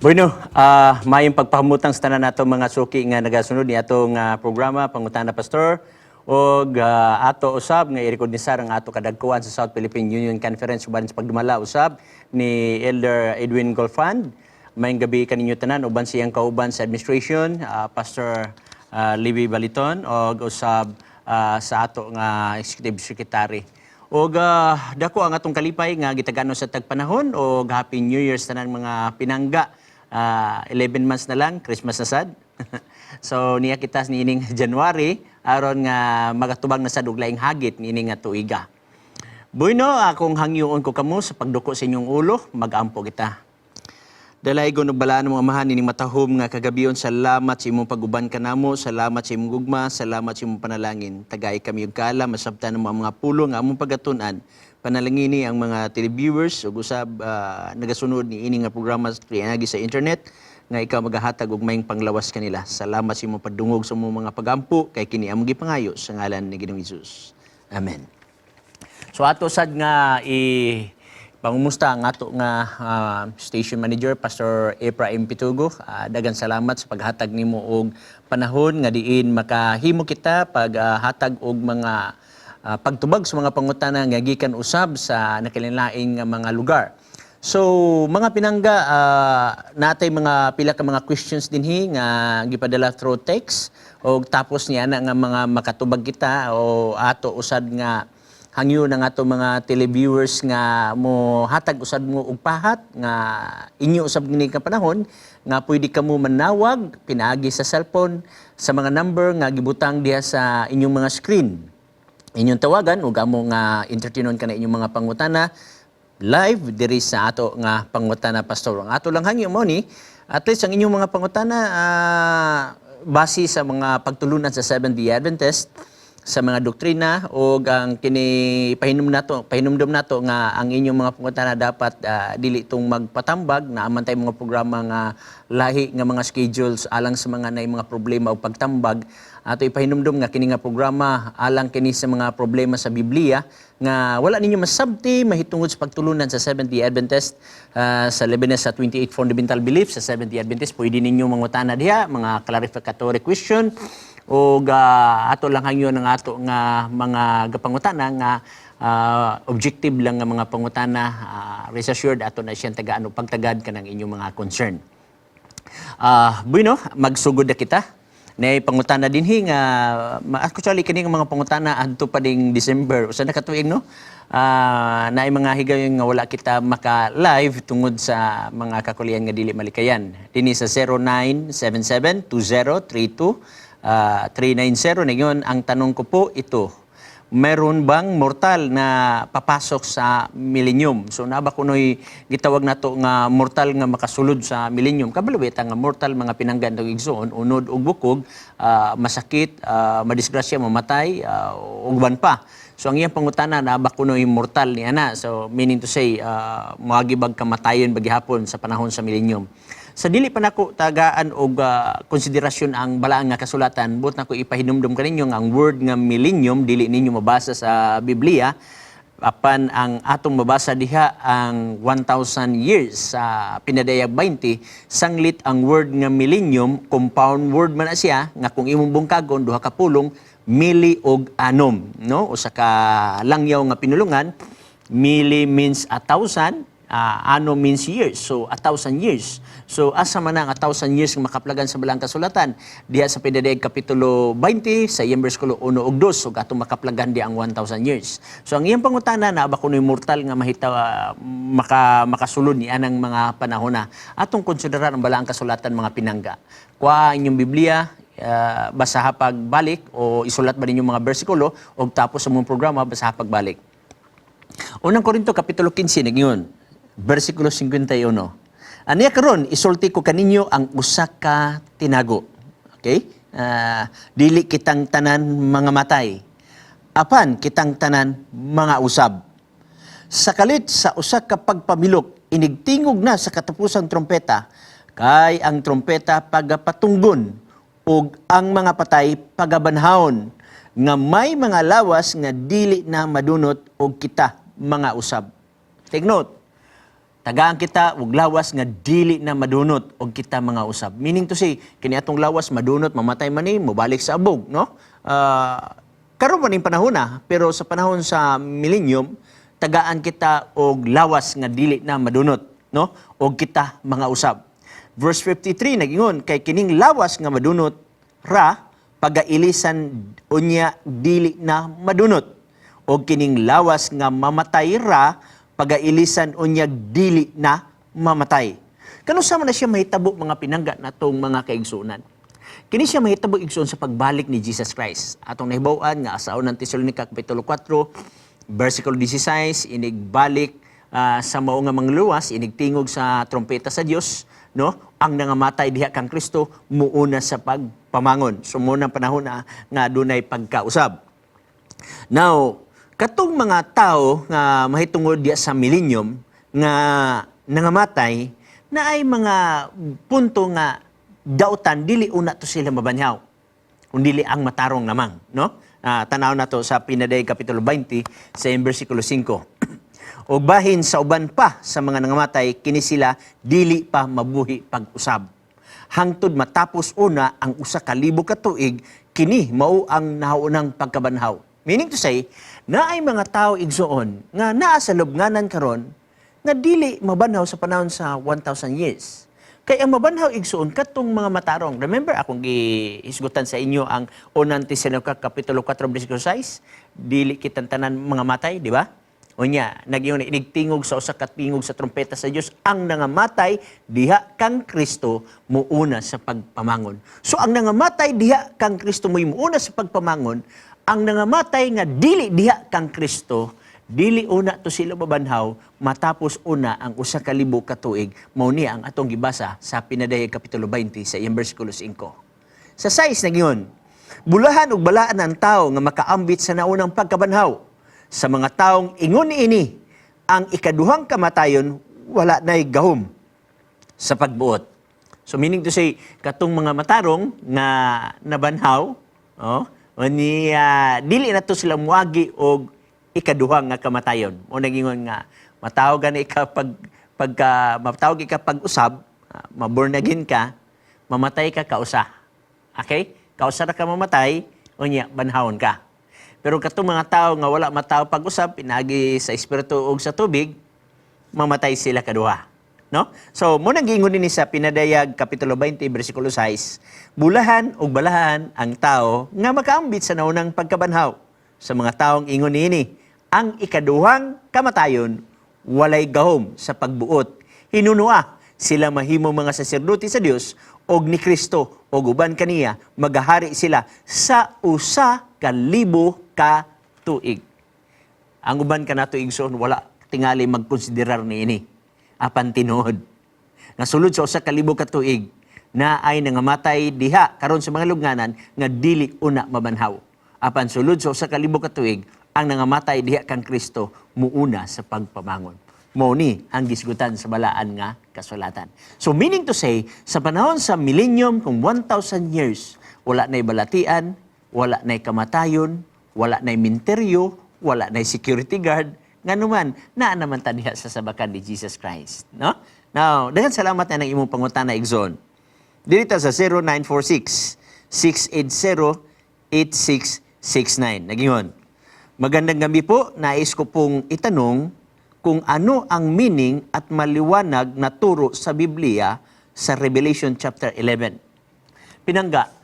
Bueno, mayong pagpahamutang sa tanan nato mga suki nga nagasunod ni atong programa Pangutana Pastor og ato usab nga i-recognisar ang ato kadagkuan sa South Philippine Union Conference uban sa pagdumala usab ni Elder Edwin Golfand. Maayong gabi kaninyo tanan uban siyang kauban sa administration, Pastor Libby Baliton og usab sa ato nga executive secretary. Og dako ang atong kalipay nga gitagano sa tagpanahon og Happy New Year sa tanan mga pinangga. 11 months na lang, Christmas na sad. So niya kita niining January aron nga magatubang na sad og laing hagit niini nga tuiga. Bueno, akong hangyoon ko kamo sa pagduko sa inyong ulo, mag-ampo kita. Dalaygon ug balaan mong Amahan, ining matahom nga kagabion, salamat sa imong pag-uban kanamo, salamat sa imong gugma, salamat sa imong panalangin. Tagay kami og kaalam, masabtan mo ang mga pulong nga among pagatun-an. Panalangini ang mga televiewers ug usab nagasunod ni ini nga programa pinaagi sa internet nga ikaw magahatag og maayong panglawas kanila. Salamat sa imong padungog sa imong mga pagampo, kay kini among gipangayo sa ngalan ni Ginoong Hesus. Amen. So ato sad nga i pangumusta ang ato nga station manager, Pastor Ephraim Pitugo. Dagan salamat sa paghatag nimo og panahon nga diin makahimo kita paghatag og mga pagtubag sa mga pangutana nga gikan usab sa nakalinlaing nga mga lugar. So mga pinangga, natay mga pila ka mga questions dinhi nga gipadala through text og tapos niya na nga mga makatubag kita o ato usad nga hangyo ng ato mga televiewers nga mo hatag usad mo og pahat nga inyo usab ngini ka panahon nga pwede kamo manawag pinaagi sa cellphone sa mga number nga gibutang diha sa inyong mga screen. Inyong tawagan ug amo nga entertainon kana inyong mga pangutana live diri sa ato nga Pangutana Pastor. Ang ato lang hangyo mo ni at least ang inyong mga pangutana base sa mga pagtulunan sa Seventh-day Adventist sa mga doktrina o ang kini pahinumdum nato nga ang inyong mga pangutana dapat dili tong magpatambag na aman tay mga programa nga lahi nga mga schedules alang sa mga nay mga problema o pagtambag. Ato ipahinumdum nga kini nga programa alang kini sa mga problema sa Biblia nga wala ninyo masabti mahitungod sa pagtulunan sa Seventh-day Adventist, sa labi na sa 28 fundamental beliefs sa Seventh-day Adventist. Pwede ninyo mangutana diha mga clarificatory question o ato lang hangyo ng ato nga mga gapangutana nga objective lang nga mga pangutana. Rest assured, ato na siyang tagaan o pagtagad kanang inyong mga concern. Bueno, magsugod na kita. Nay pangutana dinhi nga actually kini nga mga pangutana adto pa ding December. Usa na ka tuig, no? Naay mga higayon nga wala kita maka-live tungod sa mga kakulian nga dili malikayan. Dinhi sa 0977 2032 390 ningon, "Ang tanong ko po ito, meron bang mortal na papasok sa millennium?" So naa ba kunoy gitawag nato nga mortal nga makasulod sa millennium? Kabalo ta nga mortal, mga pinangga og igsoon, unod og bukog, masakit, madisgrasya, mamatay, ug uban pa. So ang iyang pangutana, naa ba kunoy mortal ni ana? So meaning to say, moagi bag kamatayon ba gihapon sa panahon sa millennium? Sa dili pa nako tagaan og konsiderasyon ang balaan nga kasulatan, buot nako ipahinumdum kaninyo nga ang word nga millennium dili ninyo mabasa sa Biblia, apan ang atong mabasa diha ang 1,000 years sa Pinadayag 20. Sanglit ang word nga millennium, compound word man na siya nga kung imong bungkagon, duha ka pulong, mili og annum, no? Usa ka langyaw nga pinulungan. Mili means 1,000, anno means years. So, 1,000 years. So, asa man ang 1,000 years nga makaplagan sa balang kasulatan? Diha sa Pinadayag Kapitulo 20, sa iyang bersikulo 1 ug 2, so atong makaplagan di ang 1,000 years. So, ang iyang pangutana, naa ba kuno'y mortal nga mahita, makasulod ni anang mga panahon na? Atong konsiderar ang balaang kasulatan, mga pinangga. Kuha inyong Biblia, basaha pagbalik o isulat ba ninyo mga bersikulo o tapos sa mong programa basaha pagbalik. Unang Korinto Kapitulo 15 nagyun, versikulo 51. "Aniya karon isulti ko kaninyo ang usa ka tinago." Okay? Dili kitang tanan mga matay. Apan kitang tanan mga usab. Sa kalit sa usa ka pagpamilok, inigtingog na sa katapusang trompeta, kay ang trompeta pagapatunggon ug ang mga patay pagabanhawon nga may mga lawas nga dili na madunot ug kita mga usab. Take note. Tagaan kita og lawas nga dili na madunot og kita mga usab. Meaning to say, kini atong lawas madunot, mamatay man ni, mobalik sa abog, no? Karon man ning panahon na, pero sa panahon sa millennium, tagaan kita og lawas nga dili na madunot, no? Og kita mga usab. Verse 53 nagingon, kay kining lawas nga madunot ra pagailisan unya dili na madunot, og kining lawas nga mamatay ra pagailisan unya dili na mamatay. Kanusa man na siya mahitabo, mga pinangga natong mga kaigsuonan? Kini siya mahitabo, igsoon, sa pagbalik ni Jesus Christ. Atong nahibaw-an nga sa Unang Tesalonica kapitulo 4 versikulo 16, inigbalik sa mao nga mangluwas, inigtingog sa trompeta sa Dios, no? Ang nangamatay diha kang Kristo muuna sa pagpamangon. So mao nang panahon na nga dunay pagkausab. Now, katong mga tao nga mahitungod diya sa millennium nga nangamatay na ay mga punto nga dautan, dili una to sila mabanhaw. Kung dili ang matarong lamang, no? Tanaw na to sa Pinadayag kapitulo 20 sa versikulo 5. "Og bahin sa uban pa sa mga nangamatay, kini sila dili pa mabuhi pag-usab hangtod matapos una ang 1,000 ka tuig. Kini mao ang naunang pagkabanhaw." Meaning to say, naay mga tao, igsoon, nga naa sa lubnganan karon nga dili mabanhaw sa panahon sa 1,000 years. Kay ang mabanhaw, igsoon, katong mga matarong. Remember akong gihisgutan sa inyo ang Unang Tesalonica kapitulo 4 bersikulo 6, dili kitang tanan mga matay, di ba? Unya, nagyun inigtingog sa usa ka tingog sa trompeta sa Dios, ang nangamatay diha kang Kristo muuna sa pagpamangon. So ang nangamatay diha kang Kristo mo'y muuna sa pagpamangon. Ang nangamatay nga dili diha kang Kristo, dili una to sila mabanhaw matapos una ang 1,000 ka tuig. Mao ni ang atong gibasa sa Pinadayag kapitulo 20 sa iyang bersikulo 5. Sa 6 nagyun, "Bulahan ug balaan ang tao nga makaambit sa naunang pagkabanhaw. Sa mga taong ingon ini, ang ikaduhang kamatayon wala na'y gahom sa pagbuot." So meaning to say, katong mga matarong nga nabanhaw, oh, ni dili na to sila muagi og ikaduhang nga kamatayon. O nagingon nga matawag gani ka pag pagka matawag ka pag-usab, maborn again ka, mamatay ka kausa. Okay? Kausa ra ka mamatay, unya banhawon ka. Pero katong mga tao nga wala matawo pag-usab pinaagi sa espiritu ug sa tubig, mamatay sila kaduha. No? So, mao nang giingon dinhi sa Pinadayag kapitulo 20 bersikulo 6, "Bulahan ug balahan ang tao nga makaambit sa naunang pagkabanhaw. Sa mga taong ingon niini, ang ikaduhang kamatayon walay gahom sa pagbuot. Hinunua sila mahimo mga saserdote sa Dios og ni Kristo og uban kaniya magahari sila sa 1,000 ka tuig." Ang uban kanato, igsoon, wala tingali magkonsiderar niini. Apan tinuod nga sulod sa 1,000 ka tuig na ay nangamatay diha karon sa mga lubnganan nga dili una mabanhaw. Apan sulod sa 1,000 ka tuig, ang nangamatay diha kang Kristo muuna sa pagpamangon. Mao ni ang gisgutan sa balaan nga kasulatan. So meaning to say, sa panahon sa millennium, kung 1,000 years, wala na'y balatian, wala na'y kamatayon, wala na'y minteryo, wala na'y security guard, nganuman, naa naman ta diha sa sabakan ni Jesus Christ. No? Now, daghan salamat na ng imong pangutana, igsoon. Dito sa 0946 680 8669. Nagingon, "Magandang gabi po. Nais ko pong itanong kung ano ang meaning at maliwanag na turo sa Biblia sa Revelation chapter 11." Pinangga,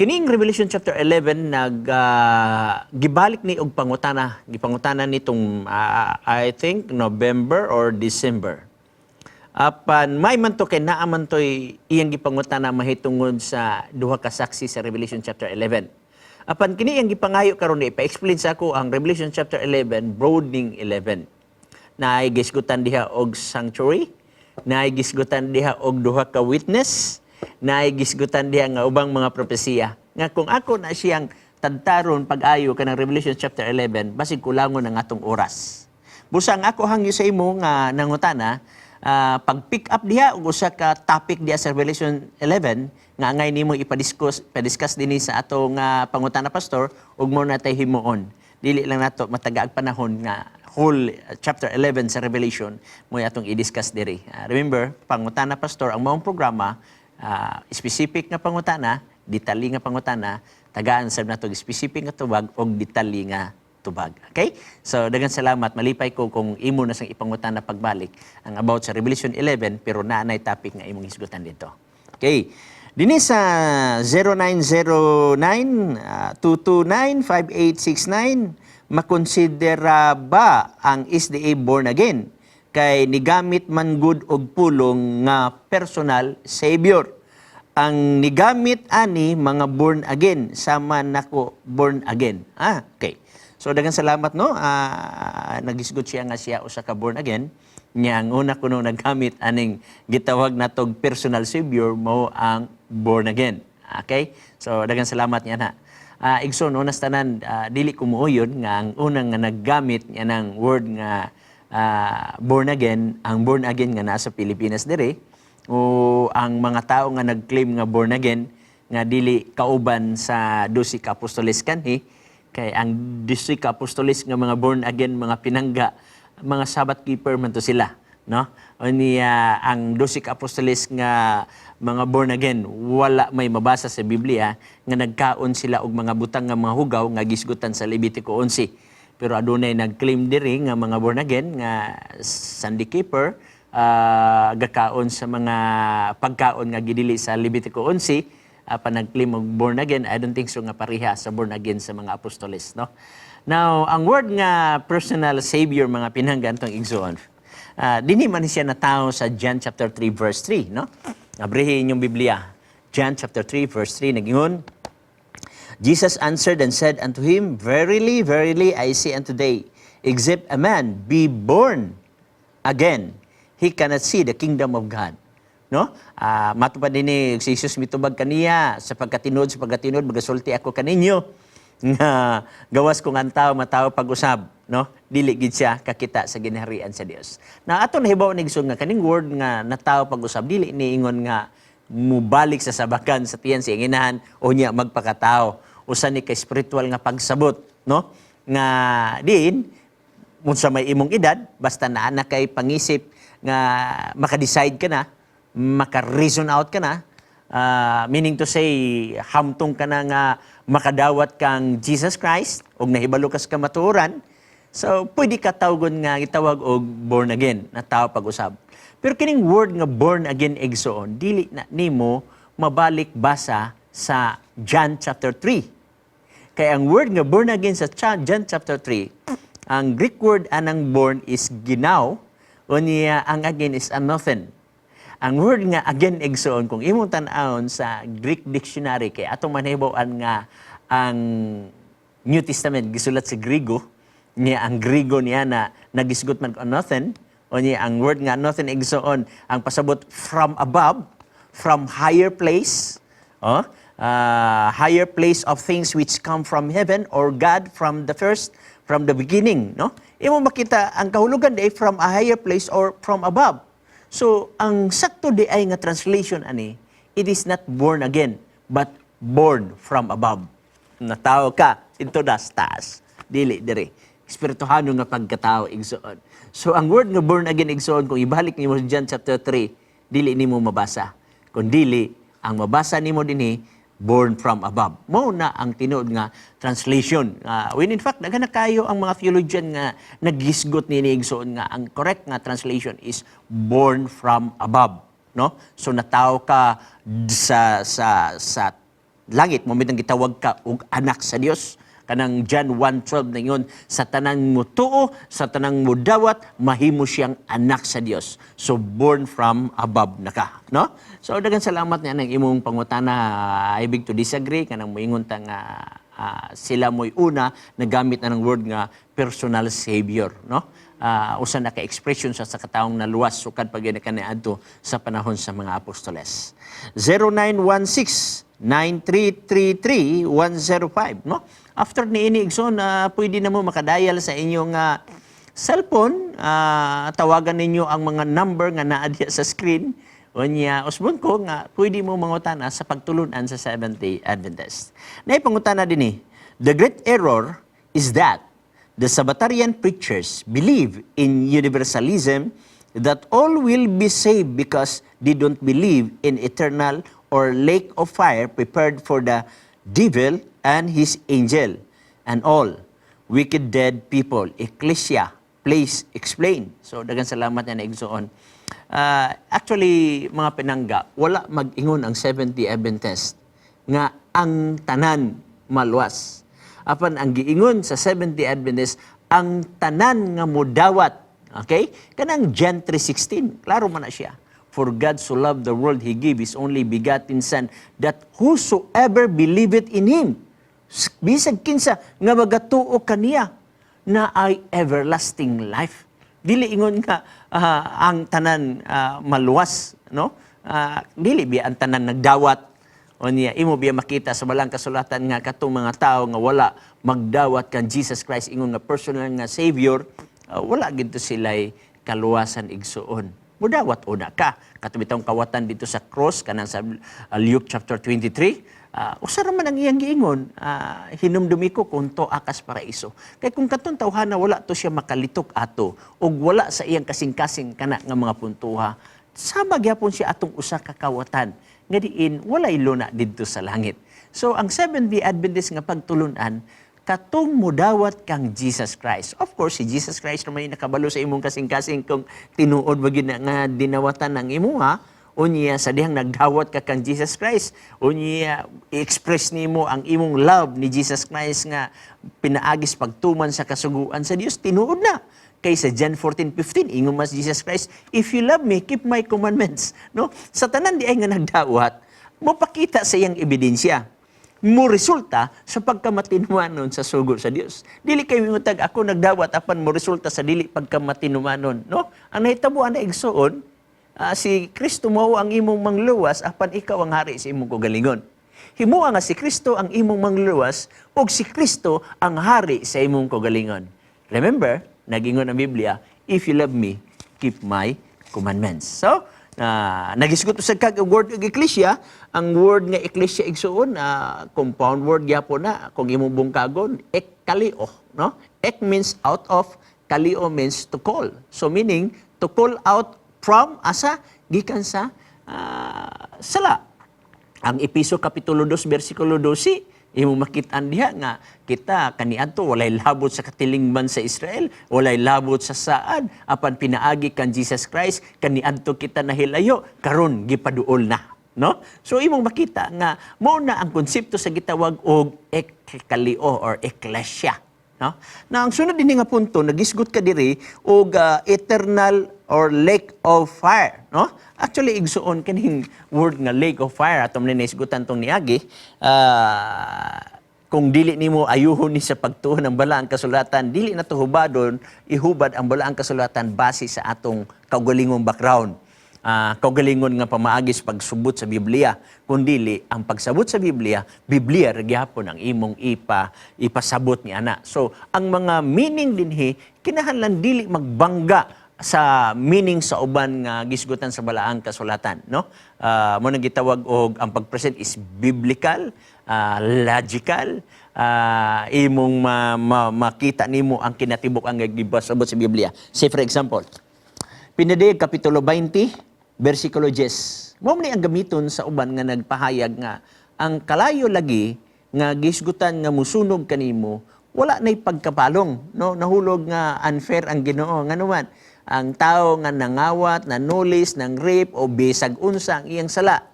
kining Revelation chapter 11 nag gibalik ni og pangutana, gipangutana nitong I think November or December. Apan may man to kay naa man to'y iyang gipangutana mahitungod sa duha ka saksi sa Revelation chapter 11. Apan kini iyang gipangayo karon ni ipa-explain sa ako ang Revelation chapter 11, broadening 11. Naay gisgutan diha og sanctuary, naay gisgutan diha og duha ka witness, naay gisgutan diha nga ubang mga propesiya. Nga kung ako na siyang tadtaron pag-ayo kanang Revelation chapter 11, basig kulangon ang atong oras. Busa ang ako hangyo sa imo nga nangutana, pag pick up diha og usa ka topic diha sa Revelation 11 nga angay nimo ipadiscuss pa-discuss dinhi sa atong pangutana pastor ug mao na tay himuon. Dili lang nato matagaag panahon nga whole chapter 11 sa Revelation mo atong i-discuss diri. Remember, Pangutana Pastor ang maong programa, specific nga pangutana, detalye nga pangutana, tagaan sa nato specific nga tubag og detalye nga tubag. Okay? So daghang salamat, malipay ko kung imo na sang ipangutana pagbalik ang about sa Revelation 11, pero naa nay topic nga imong hisgutan dito. Okay. Dinhi sa 0909 229 5869, makonsidera ba ang SDA born again kay nigamit man gud og pulong nga personal savior? Ang nigamit ani mga born again, sama nako born again. Ah, okay. So daghang salamat, no. Nagisgot siya nga siya usa ka born again. Nya ang una kuno naggamit aning gitawag natog personal savior mao ang born again. Okay? So daghang salamat niya na. Igsoon, unas tanan, dili ko muuyon nga ang unang nga naggamit niya ng word nga born again, ang born again nga nasa Pilipinas dire o ang mga tao nga nag-claim nga born again nga dili kauban sa 12 ka apostoles kanhi, kay ang 12 ka apostoles nga mga born again, mga pinangga, mga Sabbath keeper man to sila, no? Unya ang 12 ka apostoles nga mga born again, wala may mabasa sa Biblia nga nagkaon sila og mga butang nga mga hugaw nga gisgutan sa Levitico 11. Pero adunay nag-claim diri nga mga born again nga Sunday keeper, gakaon sa mga pagkaon nga gidili sa Levitico 11, pa nag-claim og born again. I don't think so nga pareha sa born again sa mga apostoles, no? Now, ang word nga personal savior, mga pinangga, atong igsoon, dinhi man siya natawo sa John chapter 3 verse 3, no? Abrihin inyong Biblia. John chapter 3 verse 3, nagingon, Jesus answered and said unto him, "Verily, verily, I say unto thee, except a man be born again, he cannot see the kingdom of God." No? Matupad dinhi si Jesus mitubag kaniya, Sa pagkatinod, magasulti ako kaninyo nga gawas kung ang tao matawo pag-usab," no, dili gid siya kakita sa ginaharian sa Dios. Na ato nahibaw ni, igsoon, nga kaning word nga natawo pag-usab, dili niingon nga mubalik sa sabakan sa tiyan sa inginahan o niya magpakatao. Usa ni kay spiritual nga pagsabot, no, nga diin unsa may imong edad, basta naa na kay pangisip nga maka-decide ka na, maka-reason out ka na, meaning to say, hamtong ka na nga makadawat kang Jesus Christ ug nahibalo ka sa kamatuoran, so pwede ka tawgon nga gitawag og born again, na tao pag-usab. Pero kining word nga born again, igsoon, dili na nimo mabalik basa sa John chapter 3. Kaya ang word nga born again sa John chapter 3, ang Greek word anang born is ginaw, unya ang again is anothen. Ang word nga again, igsoon, kung imong tan-awon sa Greek dictionary, kay atong mahibaw-an nga ang New Testament gisulat sa Grigo, niya ang Grigo niya na nagisgot man anothen, o niya ang word nga anothen, igsoon, ang pasabot from above, from higher place, oh, higher place of things which come from heaven or God from the first, from the beginning, no? Imo makita ang kahulugan di from a higher place or from above. So, ang sakto di ay nga translation ani, it is not born again, but born from above. Natawo ka into the taas. Dili dire. Espirituhano nga pagkatao, igsoon. So, ang word nga born again, igsoon, kung ibalik nimo sa John chapter 3, dili nimo mabasa. Kung dili, ang mabasa nimo dinhi, born from above. Mao na ang tinuod nga translation. When in fact, daghan na kayo ang mga theologian nga naghisgot ni igsoon nga ang correct nga translation is born from above, no? So natawo ka sa langit mo mitang gitawag ka og anak sa Dios. Kanang John 1:12 na ingon, sa tanang mutuo, sa tanang mudawat, mahimo siyang anak sa Dios. So born from above na ka, no? So daghang salamat niya ng imong pangutana. I beg to disagree kanang moingon ta nga sila mo'y una nagamit na ng word nga personal savior, no? Usa na ka expression sa katawong naluwas sukad pag kaniadto sa panahon sa mga apostoles. 0916 9333 105, no? After ni ini, igsoon, pwede na mo makadial sa inyong cellphone, tawagan ninyo ang mga number nga naa diha sa screen. Unya, usbon ko nga pwede mo mangutana sa pagtulunan sa Seventh-day Adventist. Naay pangutana dinhi. The great error is that The Sabbatarian preachers believe in universalism, that all will be saved, because they don't believe in eternal or lake of fire prepared for the devil and his angel and all wicked dead people. Ecclesia, please explain. So, daghang salamat na igsoon. Actually, mga pinangga, wala mag-ingon ang Seventh-day Adventist nga ang tanan maluwas. Apan ang giingon sa Seventh-day Adventist, ang tanan nga mudawat. Okay? Kanang John 3:16, klaro man na siya. "For God so loved the world, He gave His only begotten Son, that whosoever believeth in Him," bisag kinsa nga magatuo kaniya, "naay everlasting life." Dili ingon nga ang tanan maluwas, no? Dili biya ang tanan nagdawat. O niya, imo biya makita sa balaang kasulatan nga katong mga tao nga wala magdawat kan Jesus Christ ingon nga personal nga Savior, wala gid to sila'y kaluwasan, igsuon. Mudawat una ka. Kato bitawng kawatan dito sa cross kanang sa Luke chapter 23, usa ra man ang iyang giingon, "Hinumdumi ko kung tua kas paraiso." Kay kung katong tawhana wala to siya makalitok ato ug wala sa iyang kasing-kasing kana nga mga puntuha, sama gyapon siya atong usa ka kawatan nga diin walay luna didto sa langit. So ang Seventh-day Adventist nga pagtulunan, katong mudawat kang Jesus Christ. Of course, si Jesus Christ naman yung nakabalo sa imong kasing-kasing kung tinuod ba gyud na nga dinawatan ng imuha. Unya sa dihang nagdawat ka kang Jesus Christ, unya i-express nimo ang imong love ni Jesus Christ nga pinaagis pagtuman sa kasuguan sa Dios, tinuod na. Kay sa John 14:15, ingon mas Jesus Christ, "If you love me, keep my commandments." No? Sa tanan di ay nga nagdawat, mopakita sa iyang ebidensya mo resulta sa pagkamatinumanon sa sugo sa Dios. Dili kay mingutag ako nagdawat apan mo resulta sa dili pagkamatinumanon, no? Ang nahitabo ana, igsuon, si Kristo mao ang imong mangluwas apan ikaw ang hari sa imong kaugalingon. Himoa nga si Kristo ang imong mangluwas ug si Kristo ang hari sa imong kaugalingon. Remember, nagingon ang Biblia, "If you love me, keep my commandments." So, nagisgot sa kag word og ecclesia, ang word nga ecclesia, igsuon, compound word gyapon na kung imong bungkagon, ek kalio, no? Ek means out of, kalio means to call. So meaning to call out from asa? Gikan sa sala. Ang Epeso kapitulo 2 bersikulo 12, imong makit-an diha nga kita kaniadto walay labot sa katilingban sa Israel, walay labot sa saad, apan pinaagi kan Jesus Christ kaniadto kita nahilayo, karon gipaduol na, no? So imong makita nga mao na ang konsepto sa gitawag og ekkalio or ecclesia, no? Na ang sunod dinhi nga punto, nagisgot ka diri og eternal or lake of fire, no? Actually, igsuon, kining word nga lake of fire ato man naisgutan tong niagi. Kung dili nimo ayuhon ni sa pagtuo ng balaang kasulatan, dili na to hubadon, ihubad ang balaang kasulatan base sa atong kaugalingong background, kaugalingon nga pamaagi sa pagsubot sa Biblia, kundili ang pagsabot sa Biblia, Biblia ra gyapon ang imong ipasabot ni ana. So ang mga meaning dinhi kinahanglan dili magbangga sa meaning sa uban nga gisgutan sa balaang kasulatan, no? Mo nang gitawag og ang pag-present is biblical, logical, imong makita nimo ang kinatibuk ang gibasabot sa Biblia. Say for example, Pinadayag Kapitulo 20, versikulo 10. Mao man ni ang gamiton sa uban nga nagpahayag nga ang kalayo lagi nga gisgutan nga musunog kanimo wala nay pagkapalong, no? Nahulog nga unfair ang Ginoo, ngano man ang tao nga nangawat, nanulis, nang rape o bisag unsa ang iyang sala,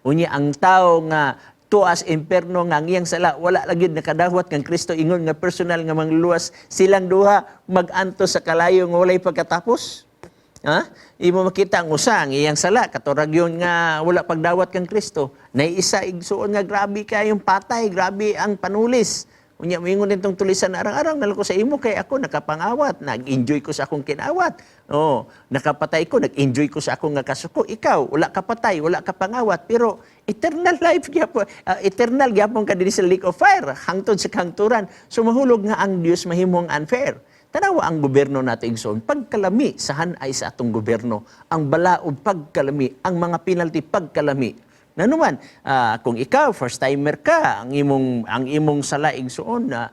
unya ang tao nga tuas imperno nga ang iyang sala wala lagi nakadawat kang Kristo ingon nga personal nga mangluluwas, silang duha mag-antos sa kalayo nga walay pagkatapos. Ha? Imo makita ang usa ang iyang sala katorag yun nga wala pagdawat kang Kristo. Nay isa, igsuon, nga grabe kayong patay, grabe ang panulis. Unya moingon nitong tulisan, "Arang-arang na lang ko sa imo kay ako nakapangawat, nag-enjoy ko sa akong kinawat. Oh, nakapatay ko, nag-enjoy ko sa akong nga kasuko. Ikaw, wala ka patay, wala ka pangawat, pero eternal life gyapon, eternal gyapon ka dinhi sa lake of fire hangtod sa kahangturan." So mahulog nga ang Dios mahimong unfair. Tanawa ang gobyerno nato, igsoon, pagkalami sa hanay sa atong gobyerno, ang balaod pagkalami, ang mga penalty pagkalami. Nanuman, kung ikaw first timer ka, ang imong sala, igsuon, na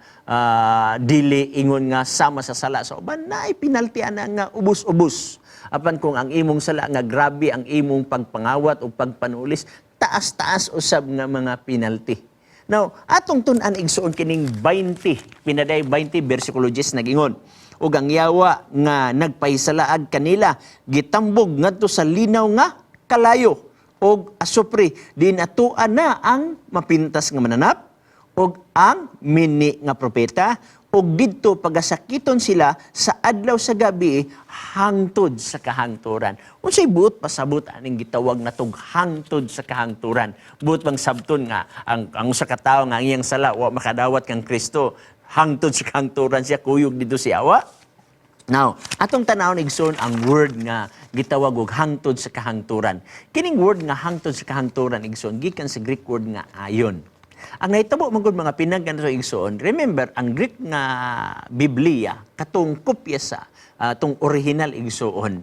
dili ingon nga sama sa sala sa uban, naay penalty ana nga ubos-ubos. Apan kung ang imong sala nga grabe ang imong pagpangawat o pagpanulis, taas-taas usab nga mga penalty. Now, atong tun-an, igsuon, kining 20, pinaday 20 versikulo 10, nagingon: "Ug ang yawa nga nagpahisalaag kanila gitambog ngadto sa linaw nga kalayo og asupre, din atuan na ang mapintas nga mananap ug ang mini nga propeta, ug didto pagasakiton sila sa adlaw sa gabi hangtod sa kahangturan." Unsay buot pasabot aning gitawag natog hangtod sa kahangturan? Buot bang sabton nga ang usa ka tawo nga ang iyang sala wa makadawat kang Kristo, hangtod sa kahangturan siya kuyog didto sa yawa? Now, atong tan-awon, igsoon, ang word nga gitawag og hangtod sa kahangturan. Kining word nga hangtod sa kahangturan, igsoon, gikan sa Greek word nga aion. Ang nahitabo man gud, mga pinagkan sa igsoon, remember, ang Greek nga Biblia, katong kopya sa tong original, igsoon,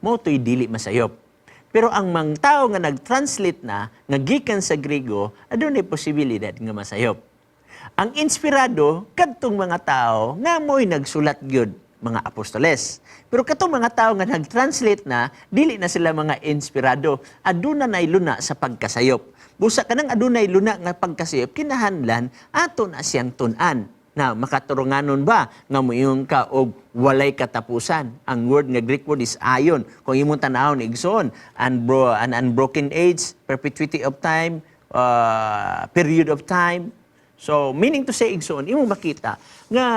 mao to'y dili masayop. Pero ang mga tao nga nag-translate na, nga gikan sa Griego, adunay posibilidad nga masayop. Ang inspirado kadtong mga tao nga mo'y nagsulat gyud, mga apostoles. Pero katong mga tao nga nag-translate na, dili na sila mga inspirado. Aduna nay luna sa pagkasayop. Busa kanang adunay luna nga pagkasayop, kinahanglan ato na siyang tun-an. Na makaturunganon ba nga moingon ka og walay katapusan? Ang word nga Greek word is aion. Kung imong tan-awon, igsoon, an unbroken age, perpetuity of time, period of time. So, meaning to say, igsoon, imong makita nga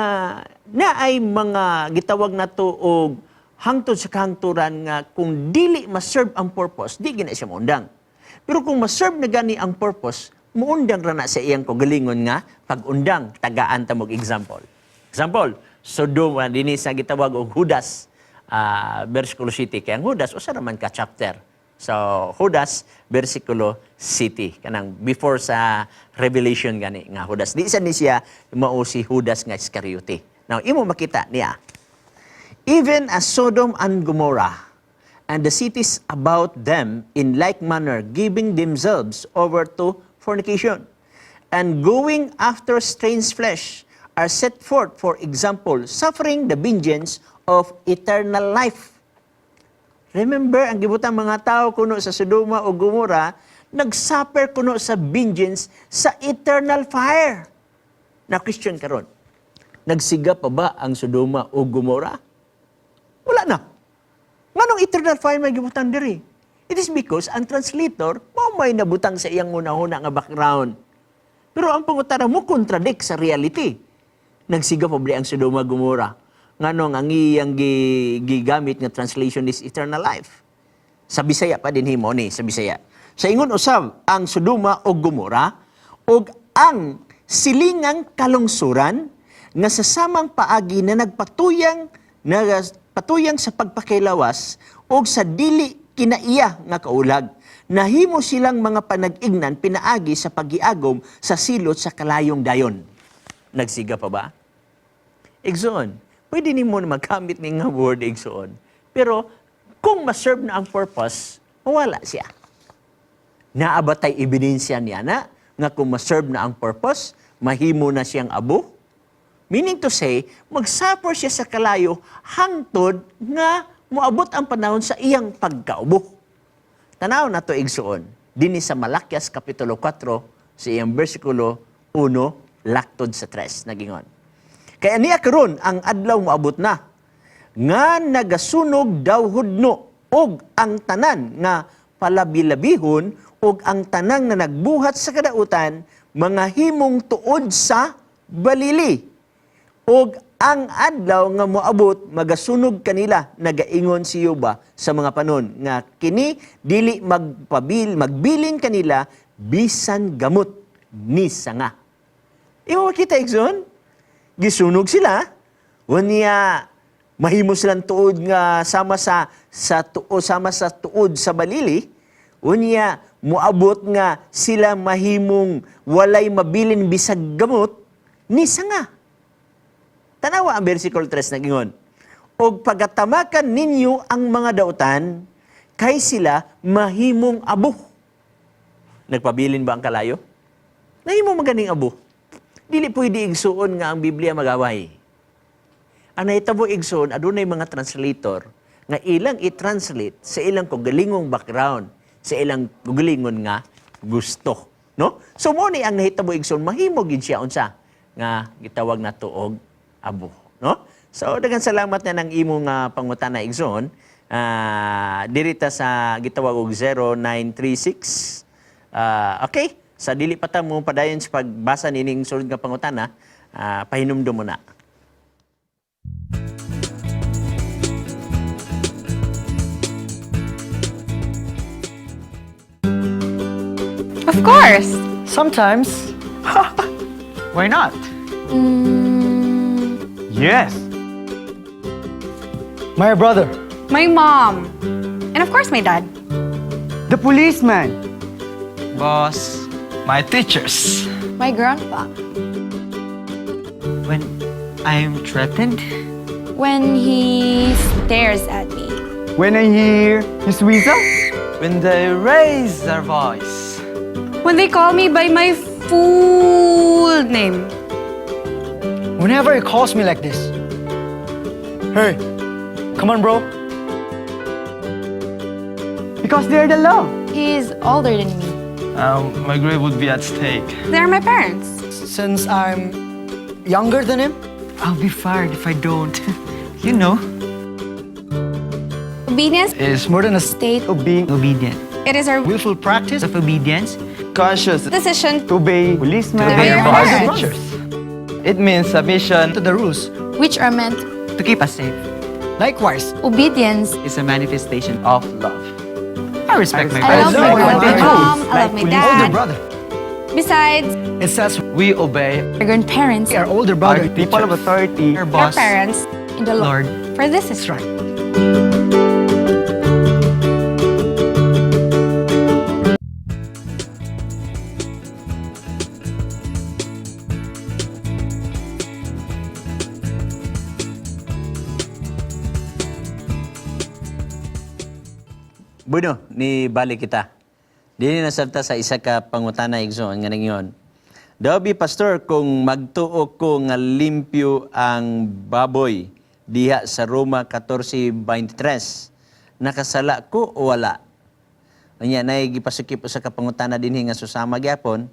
naay mga gitawag nato og hangtod sa kahangturan nga kung dili ma-serve ang purpose, di gina siya moundang. Pero kung ma-serve na gani ang purpose, muundang ra na sa iyang kagalingon nga pag-undang. Tagaan ta mo example. Example, Sodom, dinhi sa gitawag og Judas, versikulo 7. Kaya ang Judas, usa raman ka chapter. So, Judas, versikulo 7. Kanang before sa Revelation gani nga Judas. Di sa ni siya mao si Judas nga Iscariote. Now, imo makita niya, "Even as Sodom and Gomorrah, and the cities about them in like manner, giving themselves over to fornication, and going after strange flesh, are set forth for example, suffering the vengeance of eternal life." Remember, ang gibutang mga tao kuno sa Sodoma o Gomorrah, nag-suffer kuno sa vengeance sa eternal fire. Na question karon, nagsiga pa ba ang Sodoma o Gomorrah? Wala na. Nganong eternal fire may gibutang diri? It is because ang translator mao may nabutang sa iyang una-una nga background. Pero ang pangutana mo contradict sa reality. Nagsiga pa ba ang Sodoma Gomorrah? Nganong ang iyang gigamit nga translation is eternal life? Sa Bisaya pa din himo ni sa Bisaya. Sa ingon usab ang Sodoma o Gomorrah ug ang silingang kalungsuran nga sa samang paagi na nagpatuyang nagpatuyang sa pagpakilawas og sa dili kinaiya nga kaulag, nahimo silang mga panag-ignan pinaagi sa pagiagom sa silot sa kalayong dayon. Nagsiga pa ba? Igsoon, pwede nimo na magkamit ni nga word, igsoon. Pero kung ma-serve na ang purpose, mawala siya. Naa ba tay ebidensya niya na nga kung ma-serve na ang purpose, mahimo na siyang abo? Meaning to say, mag-suffer siya sa kalayo hangtod nga moabot ang panahon sa iyang pagkaubo. Tanaw na to, igsuon, dinhi sa Malakias Kapitulo 4, sa iyang versikulo 1, laktod sa 3, nagingon: "Kaya niya karon ang adlaw moabot na nga nagasunog daw hudno og ang tanan nga palabilabihon ug ang tanang nga nagbuhat sa kadautan mga himong tuod sa balili. Ug ang adlaw nga moabot magasunog kanila, nagaingon si Jehova sa mga panon, nga kini dili magpabil magbilin kanila bisan gamot ni sanga." Imo makita, igsoon, gisunog sila, unya mahimo silang tuod nga sama sa tuod sa balili, unya moabot nga sila mahimong walay mabilin bisag gamot ni sanga. Tanawa ang versikulo 3, nagingon: "Og pagatamakan ninyo ang mga dautan, kay sila mahimong abo." Nagpabilin ba ang kalayo? Nahimo man ganing abo. Dili pwede, igsuon, nga ang Biblia magaway. Ang nahitabo, igsuon, adunay mga translator nga ilang i-translate sa ilang kaugalingong background, sa ilang kaugalingon nga gusto. No? So mo ni ang nahitabo, igsuon, mahimo gid siya unsa nga gitawag nato og abo, no? So daghang salamat na ng imong pangutana, igsoon. Diri ta sa gitawag og 0936. Okay, sa dili pa ta mo padayon sa pagbasa nining sulod nga pangutana, pahinumdum mo na. Of course. Sometimes. Why not? Yes. My brother. My mom. And of course, my dad. The policeman. Boss. My teachers. My grandpa. When I'm threatened. When he stares at me. When I hear his whistle. When they raise their voice. When they call me by my full name. Whenever he calls me like this. "Hey, come on, bro." Because they're the love. He's older than me. My grade would be at stake. They're my parents. Since I'm younger than him. I'll be fired if I don't. You know. Obedience Is More than a State of being Obedient. It is our willful practice Of obedience. Conscious decision to obey policemen, To obey your our parents. teachers, It means submission to the rules. Which are meant To keep us safe. Likewise, obedience. Is a manifestation of love. I respect my I parents. love my my mom. I love my older dad. Brother. Besides, It says We obey My grandparents our older brother, our people of authority. Our our boss. Parents. In the Lord. Lord. For this is That's right. Bueno, ni balik kita. Dili na sabta sa isa ka pangutana, igsoon, nga ningon. Daw bi, Pastor, kung magtuo ko nga limpyo ang baboy diha sa Roma 14:23, nakasala ko o wala? Unya nay gipasukip usa ka pangutana dinhi nga susama gyapon.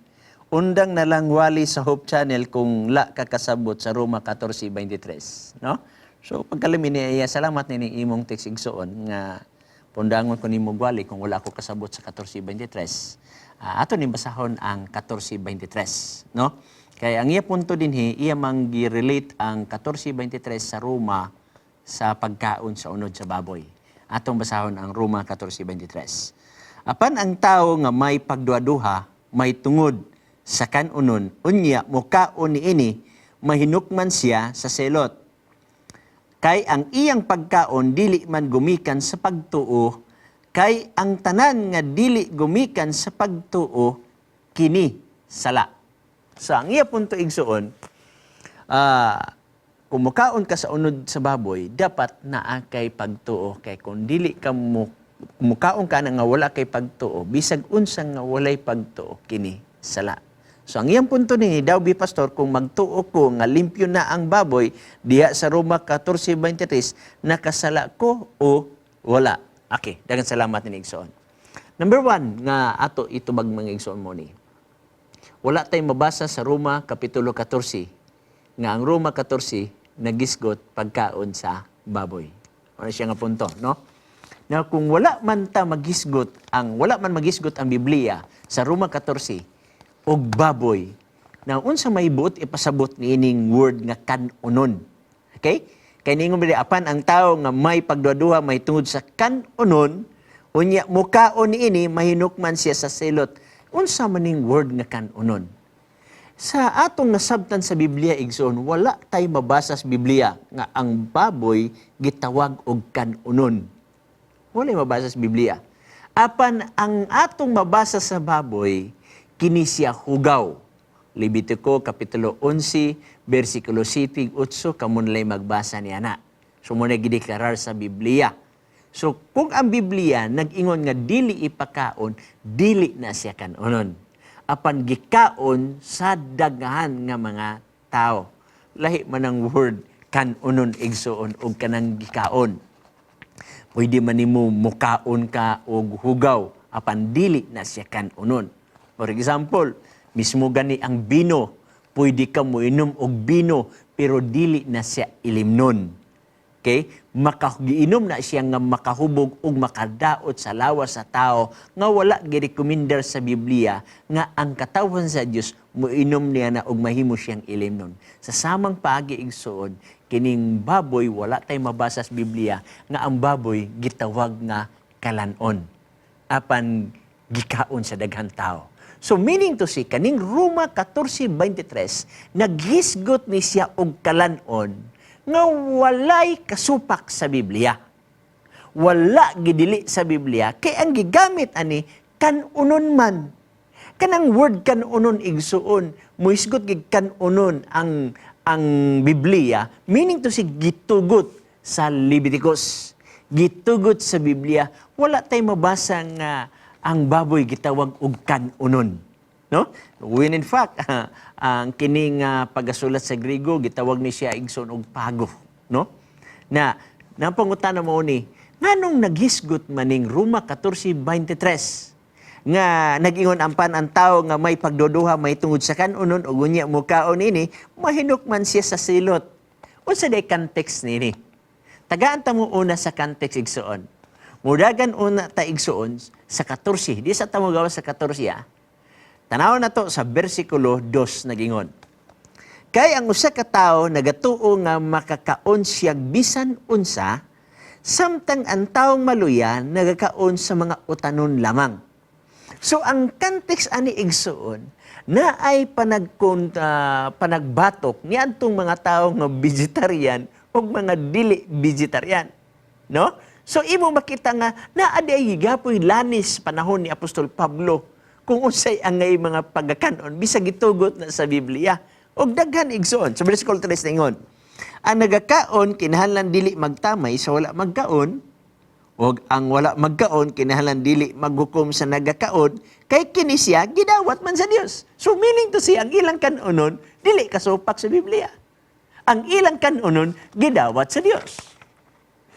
Undang na lang wali sa Hope Channel kung la ka kasabot sa Roma 14:23, no? So pagkalimi ni iya, salamat ni imong text, igsoon, nga pundangon ko nimo gwali kung wala ko kasabot sa 14:23. Ato ni basahon ang 14:23, no? Kay ang iya punto dinhi, iya mang gi-relate ang 14:23 sa Roma sa pagkaon sa unod sa baboy. Atong basahon ang Roma 14:23. Apan ang tao nga may pagduaduha, may tungod sa kanunon, unya mukaon niini, mahinukman siya sa selot. Kay ang iyang pagkaon dili man gumikan sa pagtuo, kay ang tanan nga dili gumikan sa pagtuo, kini sala. So ang iya punto, igsuon, kung mukaon ka sa unod sa baboy, dapat naa kay pagtuo. Kay kung dili ka mo, mukaon ka na nga wala kay pagtuo, bisag unsa nga walay pagtuo, kini sala. So ang iyang punto ni daw bi, Pastor, kung magtuo ko nga limpyo na ang baboy diha sa Roma 14:23, nakasala ko o wala? Okay, daghang salamat ni igsoon. Number one nga ato itubag, mga igsoon, mo ni. Wala tayong mabasa sa Roma Kapitulo 14 nga ang Roma 14 nagisgot pagkaon sa baboy. Ano siya nga punto, no? Na kung wala man magisgot ang Biblia sa Roma 14 og baboy, na unsa may buot ipasabot niining word nga kanunon? Okay? Kay ningon bili, apan ang tao nga may pagduaduha may tungod sa kanunon, unya mukaon niini, mahinukman siya sa selot. Unsa man ning word nga kanunon? Sa atong nasabtan sa Biblia, igsoon, wala tay mabasa sa Biblia nga ang baboy gitawag og kanunon. Wala mabasa sa Biblia. Apan ang atong mabasa sa baboy, kini siya hugaw. Levitico Kapitulo 11, versikulo 7, 8, kamunlay magbasa niya na. So mo na gideklarar sa Biblia. So kung ang Biblia nag-ingon nga dili ipakaon, dili na siya kanunon. Apan gikaon sa daghan nga mga tao. Lahi man ang word kanunon, igsuon, og kanang gikaon. Pwede man nimo mukaon ka og hugaw apan dili na siya kanunon. For example, mismo gani ang bino, pwede ka moinom og bino pero dili na siya ilimnon. Okay? Makagiinom na siya nga makahubog ug makadaot sa lawas sa tao nga wala girekomendar sa Biblia nga ang katawhan sa Dios moinom niya na og mahimo siyang ilimnon. Sa samang paagi, igsuon, kining baboy, wala tay mabasa sa Biblia nga ang baboy gitawag nga kalanon apan gikaon sa daghang tao. So meaning to say, kaning Roma 14:23 naghisgot ni siya og kalanon nga walay kasupak sa Biblia. Wala gidili sa Biblia kay ang gigamit ani kanunon man. Kanang word kanunon, igsuon, muhisgot gid kanunon ang Biblia, meaning to say gitugot sa Leviticus. Gitugot sa Biblia, wala tay mabasa nga ang baboy gitawag og kanunon. No? When in fact, ang kining pagasulat sa Griego gitawag ni siya, igsoon, og pago, no? Na napangutana mo ni nganong naghisgot maning Roma 14:23 nga nag-ingon ampan ang tao nga may pagduduha may tungod sa kanunon ug unya mukaon ini mahinuk man siya sa silot? Unsa day context nini? Tagaan ta mo una sa context, igsuon. Mudagan una ta, igsuon, sa 14. Di sa ta mo gawas sa 14 ah. Tanaw na to sa versikulo 2, nagingon: "Kay ang usa ka tawo nagatuo nga makakaon siya bisan unsa, samtang ang taong maluya nagakaon sa mga utanon lamang." So ang context ani, igsuon, na ay panagbatok ni adtong mga tao nga vegetarian o mga dili vegetarian. No? So imo makita nga naa di ay gigapoy lanis panahon ni Apostol Pablo kung unsay angay mga pagakanon bisag gitugot na sa Biblia. Og daghan, igsuon. Sa versikulo 3 ingon: "Ang nagakaon kinahanglan dili magtamay sa wala magkaon, og ang wala magkaon kinahanglan dili maghukom sa nagakaon, kay kini siya gidawat man sa Dios." So meaning to say, ang ilang kanunon dili kasupak sa Biblia. Ang ilang kanunon gidawat sa Dios.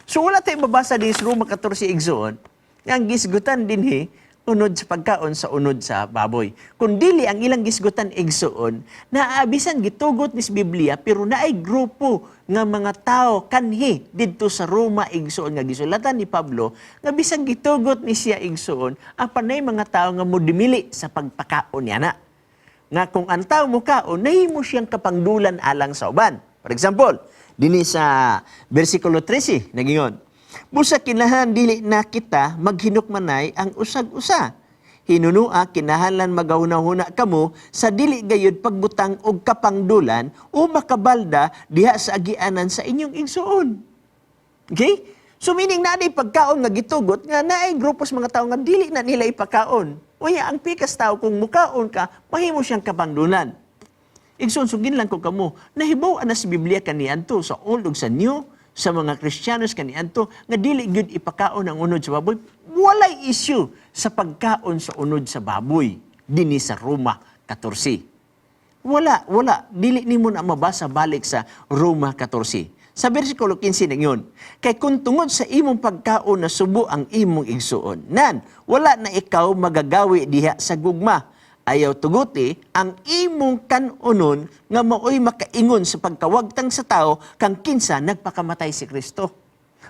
So wala tayong mabasa din sa Roma 14, igsoon, nga ang gisgutan dinhi unod sa pagkaon sa unod sa baboy. Kung dili ang ilang gisgutan, igsoon, na bisan gitugot ni sa Biblia pero naay grupo nga mga tao kanhi didto sa Roma, igsoon, nga gisulatan ni Pablo nga bisan gitugot ni siya, igsoon, apan nay mga tao nga modimili sa pagpakaon niya na nga kung ang tao mukaon, nahimo siyang kapangdulan alang sa uban. For example, dinhi sa versikulo 13, nagingon: "Busa kinahan dili na kita maghinukmanay ang usag-usa. Hinunua kinahanglan magahuna-huna kamo sa dili gayud pagbutang og kapangdulan o makabalda diha sa agianan sa inyong igsuon." Okay? So meaning na pagkaon nga gitugot nga naay grupo sa mga tao nga dili na nila ipakaon. Unya ang pikas tao kung mukaon ka, mahimo siyang kapangdulan. Igsoon, sugin lang ko kamo, nahibaw na sa Biblia kaniadto sa Old ug sa New sa mga Kristiyanos kaniadto nga dili gyud ipakaon ang unod sa baboy. Walay issue sa pagkaon sa unod sa baboy dinhi sa Roma 14. Wala, wala. Dili nimo na mabasa balik sa Roma 14. Sa versikulo 15 ningon: "Kay kung tungod sa imong pagkaon na subo ang imong igsuon, nan, wala na ikaw magagawi diha sa gugma. Ayaw tuguti ang imong kanunon nga maoy makaingon sa pagkawagtang sa tao kang kinsa nagpakamatay si Kristo."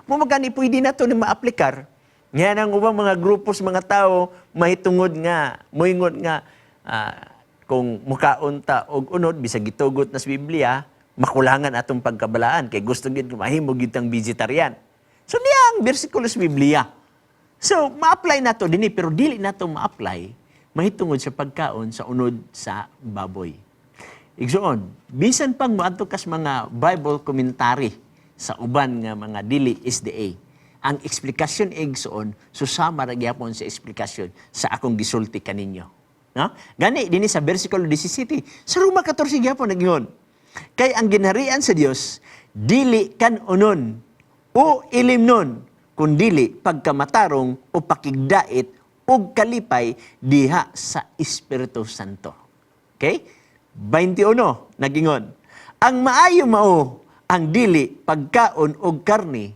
Mao gani pwede na to ni maaplikar. Nga ang ubang mga grupos mga tao mahitungod nga moingon nga kung mukaon ta og unod bisag gitugot na sa Biblia, makulangan atong pagkabalaan kay gusto gid mahimo gid tang vegetarian. So niya ang bersikulo sa Biblia. So ma-apply nato dinhi pero dili nato ma-apply mahitungod sa pagkaon sa unod sa baboy. Igsoon, bisan pang moadto kas mga Bible commentary sa uban nga mga dili SDA, ang eksplikasyon, igsoon, susama ra gyapon sa eksplikasyon sa akong gisulti kaninyo. No? Gani dinhi sa versikulo 17 sa Roma 14 gyapon nagingon: "Kay ang ginharian sa Dios dili kanunon o ilimnon, Kundili pagkamatarong o pakigdait ug kalipay diha sa Espiritu Santo. Okay? 21, nagingon. Ang maayo mao ang dili pagkaon og karni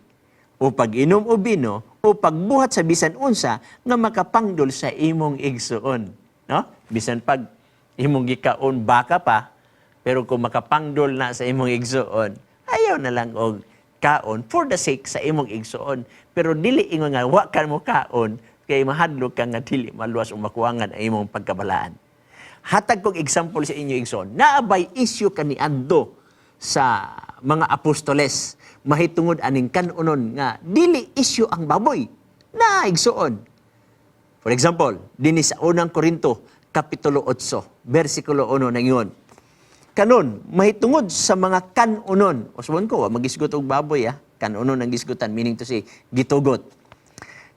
o pag-inom og bino o pagbuhat sa bisan unsa nga makapangdol sa imong igsuon, no? Bisan pag imong gikaon baka pa, pero kung makapangdol na sa imong igsuon, ayaw na lang og kaon for the sake sa imong igsuon. Pero dili ingon nga wa ka mo kaon kay mahadlok ka nga dili maluwas o makuangan ang imong pagkabalaan. Hatag kong example sa inyo, igsoon. Naabay issue kaniadto sa mga apostoles mahitungod aning kanunon nga dili issue ang baboy na, igsoon. For example, dinhi sa Unang Korinto, Kapitulo 8, versikulo 1 nangingon. Karon, mahitungod sa mga kanunon. Usbon ko, wa magisgot og baboy ah. Kanunon ang gisgutan, meaning to say, gitugot.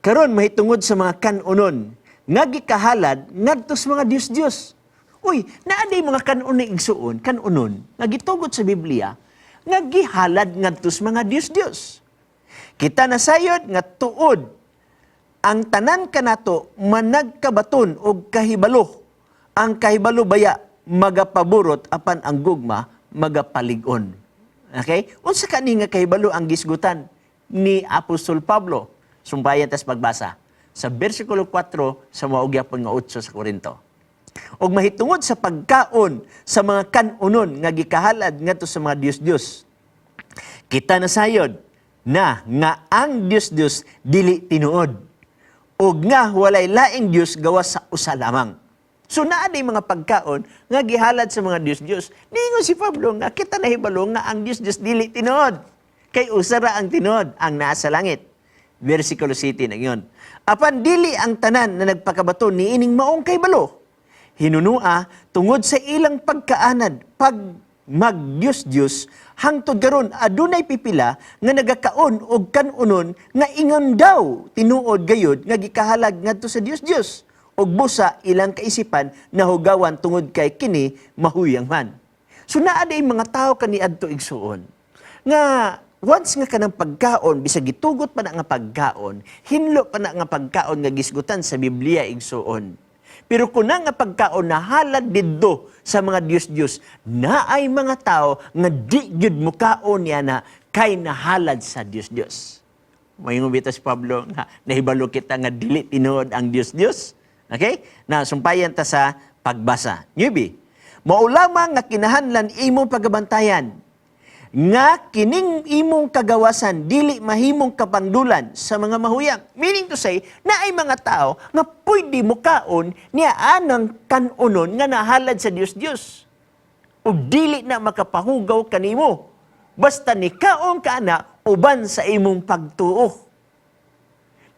Karon, mahitungod sa mga kanunon nga gikahalad ngadto sa mga Diyos-Diyos. Uy, naa day mga kanunon, igsuon, kanunon nga gitugot sa Biblia nga gihalad ngadto sa mga Diyos-Diyos. Kita nasayod nga tuod ang tanan kanato managkabaton og kahibalo. Ang kahibalo baya magapaburot, apan ang gugma magapalig-on. Okay? Unsa kani nga kahibalo ang gisgutan ni Apostol Pablo? Sumpayan tas pagbasa sa versikulo 4 sa mao gyapon nga 8 sa Korinto. Og mahitungod sa pagkaon sa mga kanunon nga gikahalad ngadto sa mga Diyos-Diyos, kita nasayod na nga ang Diyos-Diyos dili tinuod ug nga walay laing Diyos gawas sa usa lamang. So naa day mga pagkaon nga gihalad sa mga Diyos-Diyos. Niingon si Pablo nga kita nahibalo nga ang Diyos-Diyos dili tinuod. Kay usa ra ang tinuod, ang naa sa langit. Versikulo 7 na. Apan dili ang tanan na nagpakabato niining maong kahibalo. Hinunua, tungod sa ilang pagkaanad, pag mag-Diyos-Diyos, hangtod karon adunay pipila nga nagakaon og kanunon nga ingon daw tinuod gayud nga gikahalad ngadto sa Diyos-Diyos ug busa ilang kaisipan nahugawan tungod kay kini mahuyang man. So naa day mga tao kaniadto, igsuon, nga once nga kanang pagkaon, bisag gitugot pa na nga pagkaon, hinlo pa na nga pagkaon nga gisgutan sa Biblia, igsuon. Pero kung na nga pagkaon nahalad didto sa mga Diyos-Diyos, naay mga tao nga di gyud mukaon niya na kay nahalad sa Diyos-Diyos. Moingon bitaw si Pablo nga nahibalo kita nga dili tinuod ang Diyos-Diyos. Okay? Na sumpayan ta sa pagbasa. 9. Mao lamang nga kinahanglan imong pagabantayan nga kining imong kagawasan dili mahimong kapangdulan sa mga mahuyang. Meaning to say, naay mga tao nga pwede mukaon niya anang kanunon nga nahalad sa Diyos-Diyos. Ug dili na makapahugaw kanimo. Basta nikaon ka na uban sa imong pagtuo.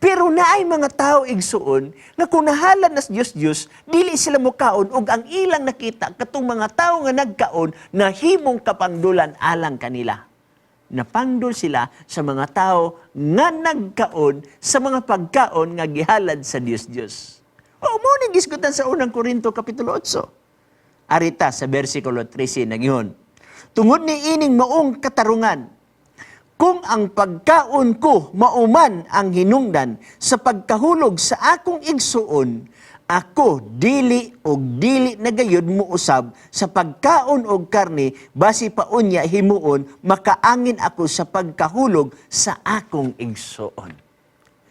Pero naay mga tao, igsuon, nga kung nahalad na sa Diyos-Diyos, dili sila mukaon ug ang ilang nakita katong mga tao nga nagkaon na himong kapangdulan alang kanila. Napangdol sila sa mga tao nga nagkaon sa mga pagkaon nga gihalad sa Diyos-Diyos. O mao ni gisgutan sa Unang Korinto Kapitulo 8. Arita sa versikulo 13 nagyon. Tungod ni ining maong katarungan, kung ang pagkaon ko mauman ang hinungdan sa pagkahulog sa akong igsuon, ako dili og dili na gayud muusab sa pagkaon og karne, basi pa unya himuon makaangin ako sa pagkahulog sa akong igsuon.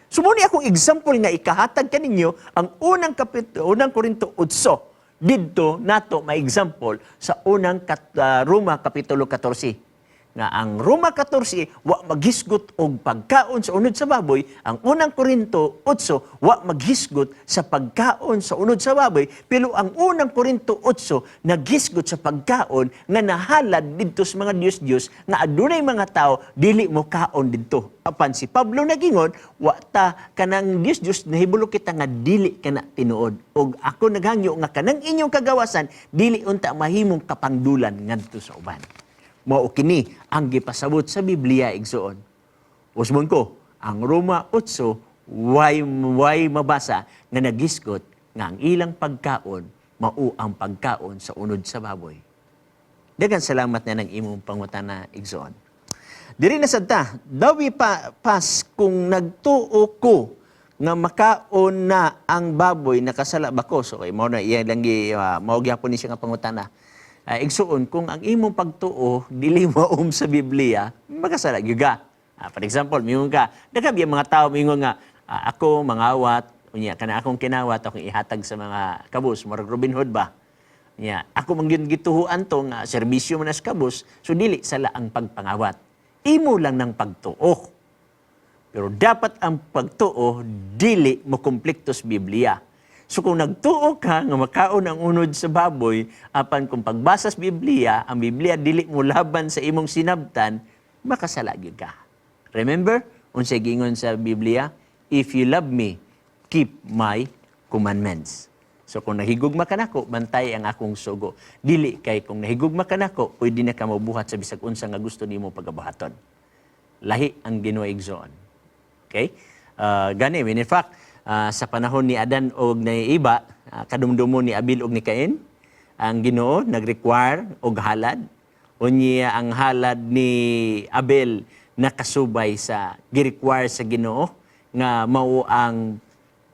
So mao ni akong example nga ikahatag kaninyo ang Unang Korinto 8. Didto nato may example sa unang Roma Kapitulo 14 nga ang Roma 14 wa maghisgot og pagkaon sa unod sa baboy, ang Unang Korinto 8 wa maghisgot sa pagkaon sa unod sa baboy, pero ang Unang Korinto 8 naghisgot sa pagkaon nga nahalad didto sa mga Diyos-Diyos nga adunay mga tao dili mo kaon didto. Apan si Pablo nagingon, wa ta kanang Diyos-Diyos, nahibalo kita nga dili kana tinuod. Og ako naghangyo nga kanang inyong kagawasan dili unta mahimong kapangdulan ngadto sa uban. Mao kini ang gipasabot sa Biblia, igsuon. Usbon ko, ang Roma 8 way mabasa nga nagisgot nga ang ilang pagkaon mao ang pagkaon sa unod sa baboy. Daghang salamat na ng imong pangutana, igsoon. Diri na sad ta, dawi pa pas kung nagtuo ko nga makaon na ang baboy, nakasala ba ko? So kay mao na iya lang gi mao gyapon ni siya nga pangutana. Igsuon, kung ang imong pagtuo dili maum sa Biblia, makasala gyud ka. For example, mingon ka, daghan biya mga tao mingon nga ako mangawat, unya kana akong kinawat akong ihatag sa mga kabus, murag Robin Hood ba? Nya, ako man gyud gituhuan to nga serbisyo man as kabus, so dili sala ang pagpangawat. Imo lang ng pagtuo. Pero dapat ang pagtuo dili mo kumplikto sa Biblia. So kung nagtuo ka nga makaon ang unod sa baboy, apan kung pagbasa sa Biblia, ang Biblia dili mo laban sa imong sinabtan, makasala gyud ka. Remember, unsay giingon sa Biblia? "If you love me, keep my commandments." So kung nahigugma ka nako, bantay ang akong sugo. Dili kay kung nahigugma ka nako, pwede na ka mabuhat sa bisag unsa nga gusto nimo pagabuhaton. Lahi ang Ginoo, igsoon. Okay? Gani, in fact, sa panahon ni Adan og ni Iba, kadumdumo ni Abil og ni Cain, ang Ginoo nag-require og halad. Unya ang halad ni Abel nakasubay sa gi-require sa Ginoo nga mao ang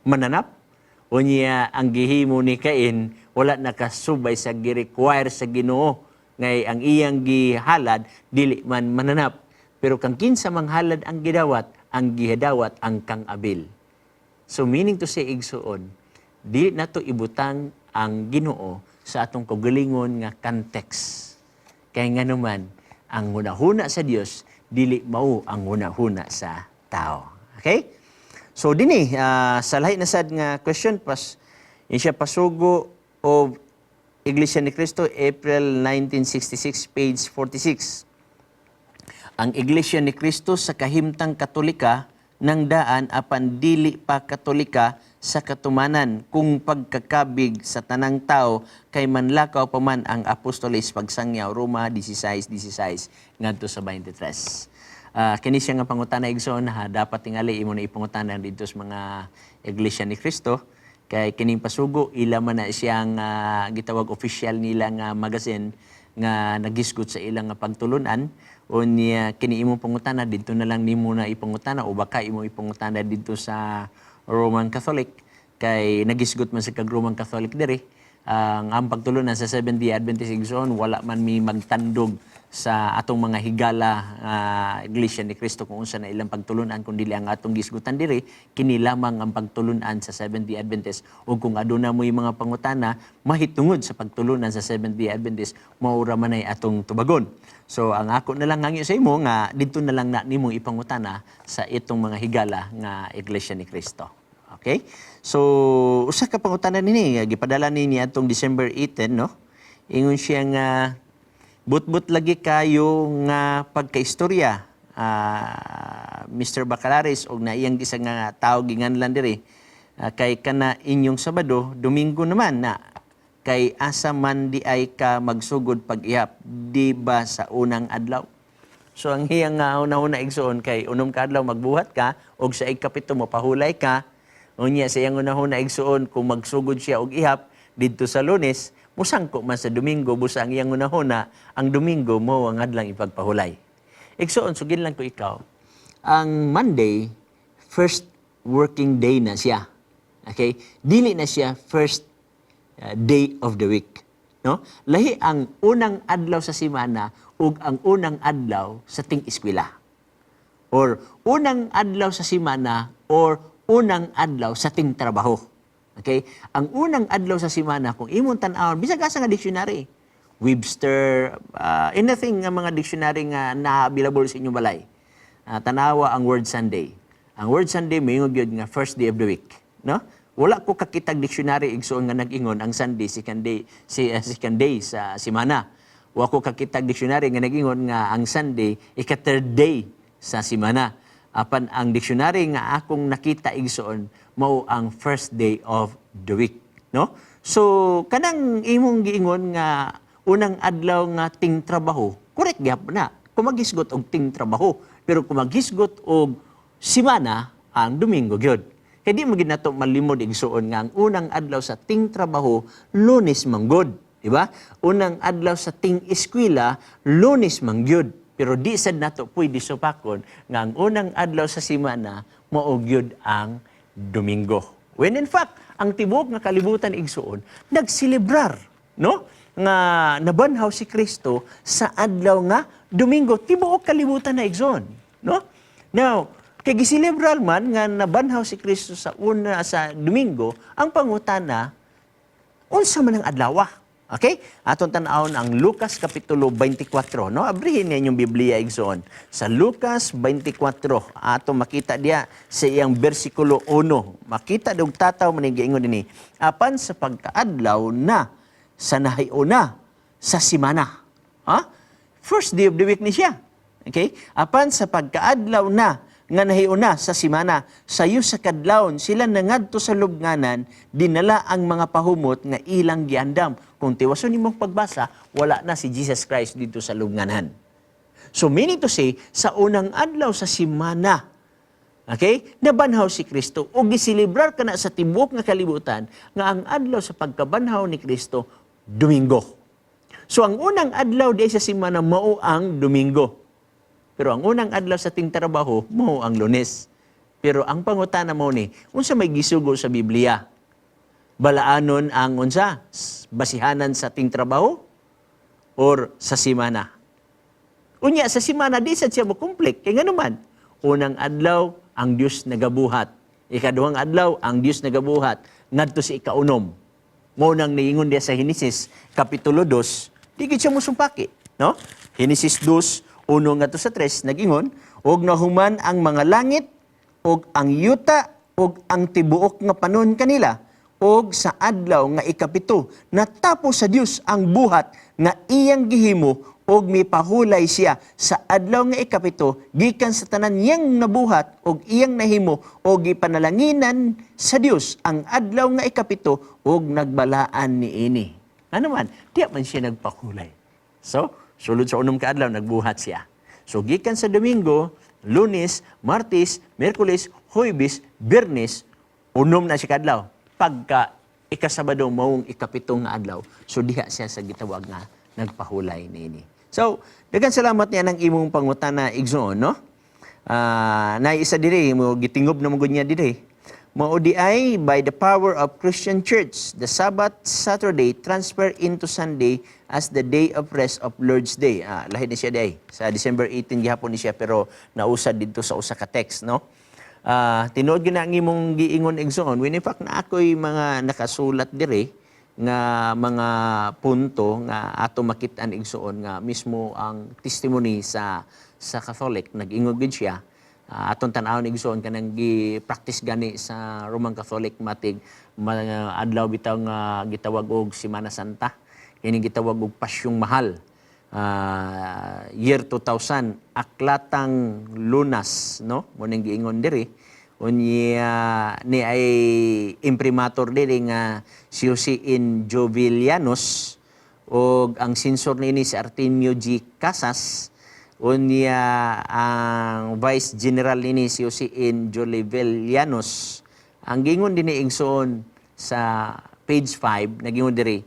mananap. Unya ang gihimo ni Cain wala nakasubay sa gi-require sa Ginoo, ngay ang iyang gihalad dili man mananap. Pero kang kinsa mang halad ang gidawat, ang gihadawat ang kang Abel. So meaning to say, igsuon, dili nato ibutang ang Ginoo sa atong kaugalingon nga context. Kay nga naman, ang hunahuna sa Dios dili mao ang hunahuna sa tao. Okay? So dinhi sa lahi na sad nga question pas yun siya, Pasugo of Iglesia ni Cristo, April 1966, page 46. Ang Iglesia ni Cristo sa kahimtang Katolika ng daan apan dili pa Katolika sa katumanan kung pagkakabig sa tanang tao kay manlakaw pa man ang apostoles pagsangyaw, Roma 16:16 ngadto sa 23. Kini siya nga pangutana, igsoon, ha, dapat tingali imo na ipangutana dito sa mga Iglesia ni Cristo kay kining Pasugo ila man na siyang gitawag official nila nga magazine nga nagisgot sa ilang nga pagtulunan. Unya kini imong pangutana didto na lang nimo na ipangutana o baka imo ipangutana didto sa Roman Catholic kay nagisgot man sa kag Roman Catholic diri ang pagtulunan sa Seventh-day Adventist, igsoon. Wala man mi magtandog sa atong mga higala Iglesia ni Cristo kung unsa na ilang pagtulunan, kun dili ang atong gisgutan diri kini lamang ang pagtulunan sa Seventh-day Adventist. Ug kung aduna mo mga pangutana mahitungod sa pagtulunan sa Seventh-day Adventist, mao ra man ay atong tubagon. So ang ako na lang hangyo sa imo nga didto na lang na nimo ipangutana sa itong mga higala nga Iglesia ni Cristo. Okay? So, usa ka pangutana nini, gipadala ni atong December 18, no? Ingon siya nga butbut lagi kayo nga pagkaistorya, Mr. Bacalares og na iyang isa nga tao ginganlan diri. Kay kana inyong Sabado, Domingo naman na, kay asa man di ay ka magsugod pag-ihap, di ba sa unang adlaw? So ang hiyang nga una-una, igsoon, kay unom ka adlaw magbuhat ka og sa ikapito mo pahulay ka. Unya sa iyang una-una, igsuon, kung magsugod siya og ihap didto sa Lunes, musangko man sa Domingo, busa ang iyang una-una, ang Domingo mo ang adlang ipagpahulay. Igsuon, sugin lang ko ikaw. Ang Monday, first working day na siya. Okay? Dili na siya first day of the week. No? Lahi ang unang adlaw sa semana ug ang unang adlaw sa ting-eskwela. Or unang adlaw sa semana or unang adlaw sa ting-trabaho. Okay? Ang unang adlaw sa semana, kung imong tan-awon, bisag asa nga dictionary, Webster, anything nga mga dictionary nga na available sa inyong balay. Tanawa ang word "Sunday". Ang word "Sunday" moingon gyud nga first day of the week, no? Wala ko kakitag dictionary, igsoon, nga nag-ingon ang Sunday second day, si second day sa semana. Wa ko kakitag dictionary nga nag-ingon nga ang Sunday ika third day sa semana. Apan ang dictionary nga akong nakita, igsoon, mao ang first day of the week, no? So kanang imong giingon nga unang adlaw nga ting trabaho, correct gyapon na. Kung maghisgot og ting trabaho, pero kung maghisgot og semana, ang Domingo gyud. Kay di man gid nato malimod, igsuon, nga ang unang adlaw sa ting trabaho, Lunes man gud, di ba? Unang adlaw sa ting eskwela, Lunes man gyud. Pero di sad nato pwede supakon nga ang unang adlaw sa semana mao gyud ang Domingo. When in fact, ang tibuok nga kalibutan, igsuon, nagselebrar, no? Nga nabanhaw si Kristo sa adlaw nga Domingo, tibuok kalibutan na, igsuon, no? Now, kay giselebrar man nga nabanhaw si Kristo sa una sa Domingo, ang pangutana, unsa man ang adlaw? Okay? Aton tan-awon ang Lucas Kapitulo 24, no? Abrihin niya inyong Biblia, igsoon. Sa Lucas 24, ato makita diya sa iyang bersikulo 1. Makita dog tataw man giingon dinhi. Apan sa pagkaadlaw na sa nahiuna sa simana. Ha? First day of the week ni siya. Okay? Apan sa pagkaadlaw na nga nahiuna sa simana, sayo sa kadlawon sila nangadto sa lubnganan, dinala ang mga pahumot nga ilang giandam. Kung tiwason nimong pagbasa, wala na si Jesus Christ dito sa lubnganan. So meaning to say, sa unang adlaw sa simana, okay? Nabanhaw si Kristo o giselebrar kana sa tibuok nga kalibutan nga ang adlaw sa pagkabanhaw ni Kristo, Domingo. So ang unang adlaw di sa simana mao ang Domingo. Pero ang unang adlaw sa tingtrabaho mao ang Lunes. Pero ang pangutana mo ni, unsa may gisugo sa Biblia? Balaanon ang unsa? Basihanan sa tingtrabaho or sa simana? Unya sa simana di sad siya mo-conflict. Kay ngano man, unang adlaw ang Dios nagabuhat. Ikaduhang adlaw ang Dios nagabuhat ngadto sa ikaunom. Mao nang niingon diya sa Henesis kapitulo 2, di gid siya mosumpaki, no? Henesis 2, 1 ngadto sa 3 nagingon, "Og nahuman ang mga langit ug ang yuta ug ang tibuok nga panon kanila, ug sa adlaw nga ikapito natapos sa Dios ang buhat nga iyang gihimo, ug mipahulay siya sa adlaw nga ikapito gikan sa tanan niyang nabuhat ug iyang nahimo, ug gipanalanginan sa Dios ang adlaw nga ikapito ug nagbalaan niini." Ano man, di man siya nagpahulay. So, sulod sa unom ka adlaw nagbuhat siya. So gikan sa Domingo, Lunes, Martes, Miyerkules, Huwebes, Biyernes, unom na siya kadlaw. Pagka ikasabado maong ikapitong nga adlaw, so diha siya sa gitawag nga nagpahulay niini. So, daghang salamat niya ng imong pangutana, igsoon, no? Ah, na isa diri mo gitingob na mo gud niya diri. Mao di ay by the power of Christian Church, the Sabbath Saturday transfer into Sunday as the day of rest of Lord's Day. Ah, lahi ni siya di ay. Sa December 18 gihapon ni siya pero nausad didto sa usa ka text, no? Ah, tinuod gyud na ang imong giingon, igsoon. When in fact na ako'y mga nakasulat diri nga mga punto nga ato makit-an, igsoon, nga mismo ang testimony sa Catholic nag-ingon gid siya. Ah, atong tan-awon, igsoon, kanang gi-practice gani sa Roman Catholic matig mga adlaw bitaw nga gitawag og Semana Santa, kini gitawag og Pasyong Mahal. Ah, year 2000, Aklatang Lunas, no, mo ning giingon diri. Unya ni ay imprimatur diri nga si Jose N. Jovellanos ug ang censor niini si Artemio G. Casas. Unya ang Vice General nini si Jose N. Jovellanos. Ang gingon dinhi, igsoon, sa page 5, nagingon diri,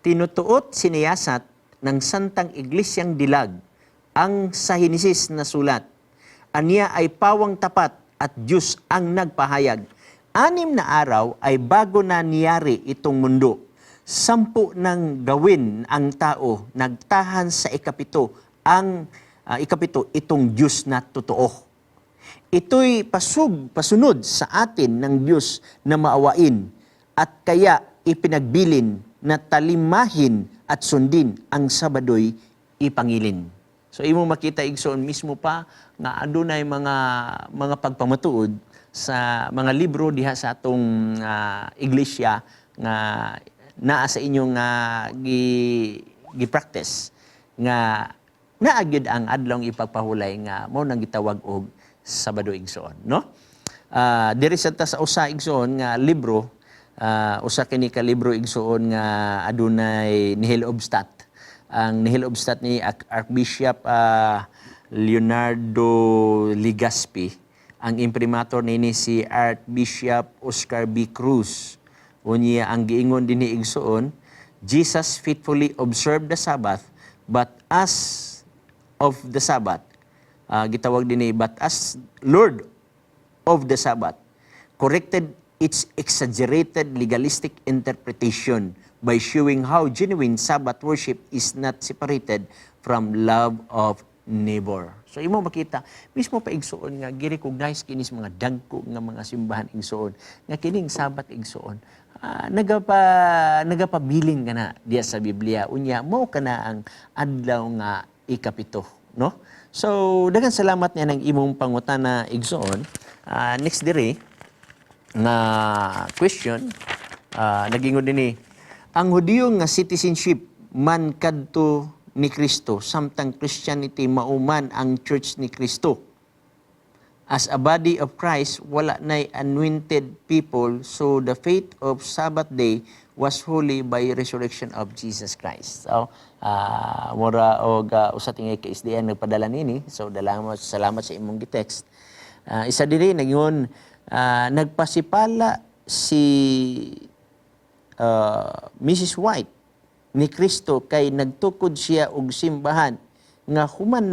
"Tinutuot siniyasat ng Santang Iglesyang Dilag ang sa Henesis na sulat. Aniya ay pawang tapat at Diyos ang nagpahayag. 6 na araw ay bago na niyari itong mundo. 10 nang gawin ang tao, nagtahan sa ikapito, ang ikapito itong Diyos na totoo. Ito'y pasunod sa atin ng Diyos na maawain at kaya ipinagbilin na talimahin at sundin ang Sabado'y ipangilin." So imo makita, igsoon, mismo pa nga adunay mga pagpamatuod sa mga libro diha sa atong iglesia nga naa sa inyong gi gi-practice nga naa gyud ang adlawng ipagpahulay nga mao nang gitawag og Sabado, igsoon, no? Ah, diri sa ta sa usa, igsoon, nga libro, usa kini ka libro, igsoon, nga adunay nihil obstat. Ang nihil obstat ni Archbishop Leonardo Legaspi. Ang imprimatur nini si Archbishop Oscar B. Cruz. Unya ang giingon dinhi, igsoon, "Jesus faithfully observed the Sabbath, but as of the Sabbath. Gitawag din ni but as Lord of the Sabbath, corrected its exaggerated legalistic interpretation by showing how genuine Sabbath worship is not separated from love of neighbor. So imo makita mismo pa, igsuon, nga gi-recognize kini sa mga dagko nga mga simbahan, igsuon, nga kining Sabbath, igsuon, nagapabilin kana diya sa Biblia, unya mao kana ang adlaw nga ikapito, no? So daghang salamat niya ng imong pangutana, igsuon. Next diri nga question, nagingon dinhi, ang Hudiyo nga citizenship man kadto ni Kristo samtang Christianity mao man ang church ni Kristo. As a body of Christ, wala nay anointed people, so the faith of Sabbath day was holy by resurrection of Jesus Christ. So, mura og usa tingay ka SDN nagpadala nini. So, dalamat, salamat sa imong gi-text. Isa diri nagingon, nagpasipala si Mrs. White ni Kristo kay nagtukod siya og simbahan nga human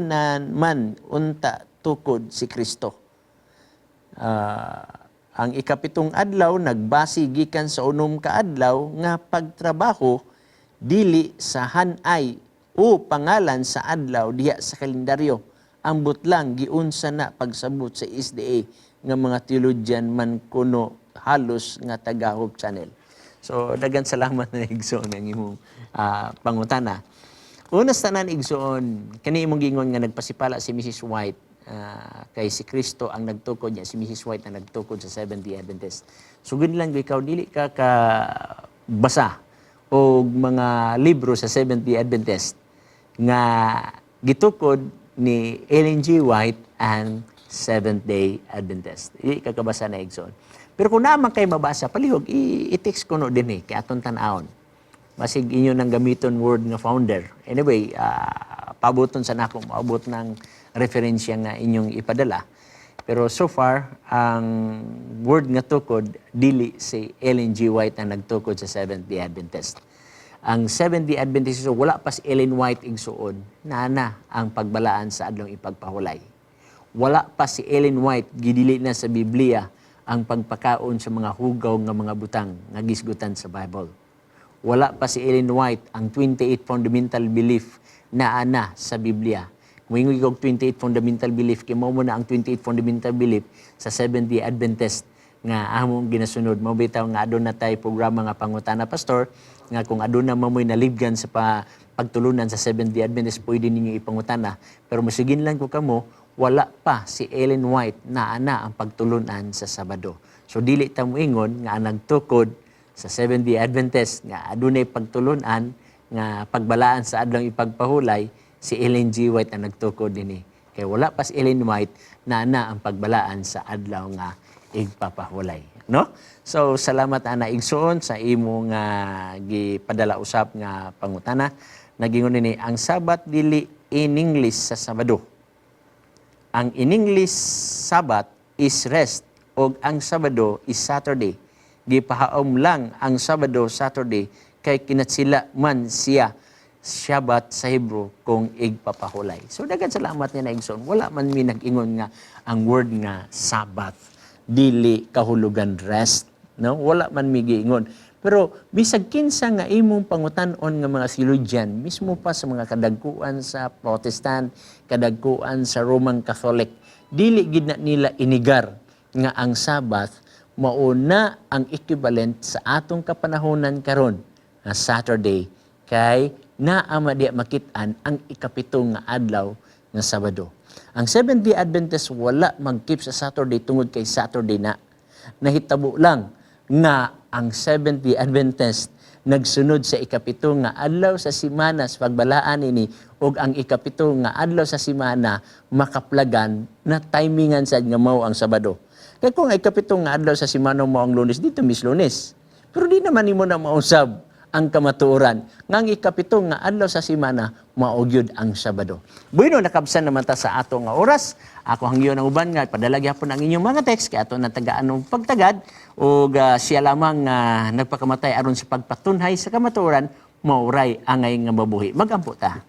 na man unta tukod si Kristo. Ang ikapitong adlaw nagbase gikan sa 6 ka adlaw nga pagtrabaho, dili sa hanay o pangalan sa adlaw diha sa kalendaryo. Ambot lang giunsa na pagsabot sa SDA nga mga theologian man kuno halos nga taga Hope Channel. So daghang salamat na, igsoon, ang imong pangutana. Una sa tanan, igsoon, kani imong gingon nga nagpasipala si Mrs. White kay si Kristo ang nagtukod niya, si Mrs. White ang nagtukod sa Seventh-day Adventist. Sugod lang ikaw dili ka ka basa og mga libro sa Seventh-day Adventist nga gitukod ni Ellen G. White and Seventh-day Adventist. Di ka kabasa na, igsoon. Pero kung naman kay mabasa, palihog, i-text ko no din eh, kay atong tan-awon. Basig inyo nang gamiton word nga founder. Anyway, pabuton sa nako maabot ng referensya nga inyong ipadala. Pero so far, ang word nga tukod, dili si Ellen G. White ang nagtukod sa Seventh-day Adventist. Ang Seventh-day Adventist, so wala pa si Ellen White, igsuon, na ang pagbalaan sa adlong ipagpahulay. Wala pa si Ellen White, gidili na sa Biblia ang pagpakaon sa mga hugaw nga mga butang nga gisgutan sa Bible. Wala pa si Ellen White, ang 28 fundamental belief naa na sa Biblia. Moingon og 28 fundamental belief kay mao mo na ang 28 fundamental belief sa Seventh-day Adventist nga among ginasunod. Mao bitaw nga aduna tay programa nga Pangutana Pastor, nga kung aduna mamoy nalibgan sa pagtulunan sa Seventh-day Adventist, pwede ninyo ipangutana. Pero musigin lang ko kamo, wala pa si Ellen White naa na ang pagtulunan sa Sabado. So dili ta moingon nga ang nagtukod sa Seventh-day Adventist nga adunay pagtulunan nga pagbalaan sa adlong ipagpahulay, si Ellen G. White ang nagtukod dinhi. Kay wala pa si Ellen White na ang pagbalaan sa adlaw nga igpapahulay. No? So salamat ana, igsuon, sa imo nga gipadala usap nga pangutana. Nagingon nini, ang Sabat dili in English sa Sabado. Ang in English Sabbath is rest og ang Sabado is Saturday. Gipahaom lang ang Sabado Saturday kay kinatsila man siya Shabbat sa Hebrew kung igpapahulay. So daghang salamat niya na, igsoon. Wala man mi nag-ingon nga ang word nga Sabbath dili kahulugan rest. No? Wala man mi giingon. Pero bisag kinsa nga imong pangutan-on nga mga theologian, mismo pa sa mga kadagkuan sa Protestant, kadagkuan sa Roman Catholic, dili gid na nila inigar nga ang Sabbath mao na ang equivalent sa atong kapanahonan karon nga Saturday, kay naa man diya makit-an ang ikapito nga adlaw nga Sabado. Ang Seventh-day Adventist wala mag-keep sa Saturday tungod kay Saturday na. Nahitabo lang nga ang Seventh-day Adventist nagsunod sa ikapito nga adlaw sa simana sa pagbalaan ini, ug ang ikapito nga adlaw sa simana makaplagan na timingan sad nga mao ang Sabado. Kay kung ang ikapito nga adlaw sa simana mao ang Lunes, dito mis Lunes. Pero di naman nimo na mausab ang kamatuoran nga ang ikapito nga adlaw sa simana mao gyud ang Sabado. Bueno, nakabsan naman ta sa ato nga oras. Ako hangyo ng uban nga padala gyapon ang inyong mga text kay ato na tagaan og pagtagad, ug siya lamang nga nagpakamatay aron sa pagpatunhay sa kamatuoran mauray angay nga mabuhi. Magampo ta.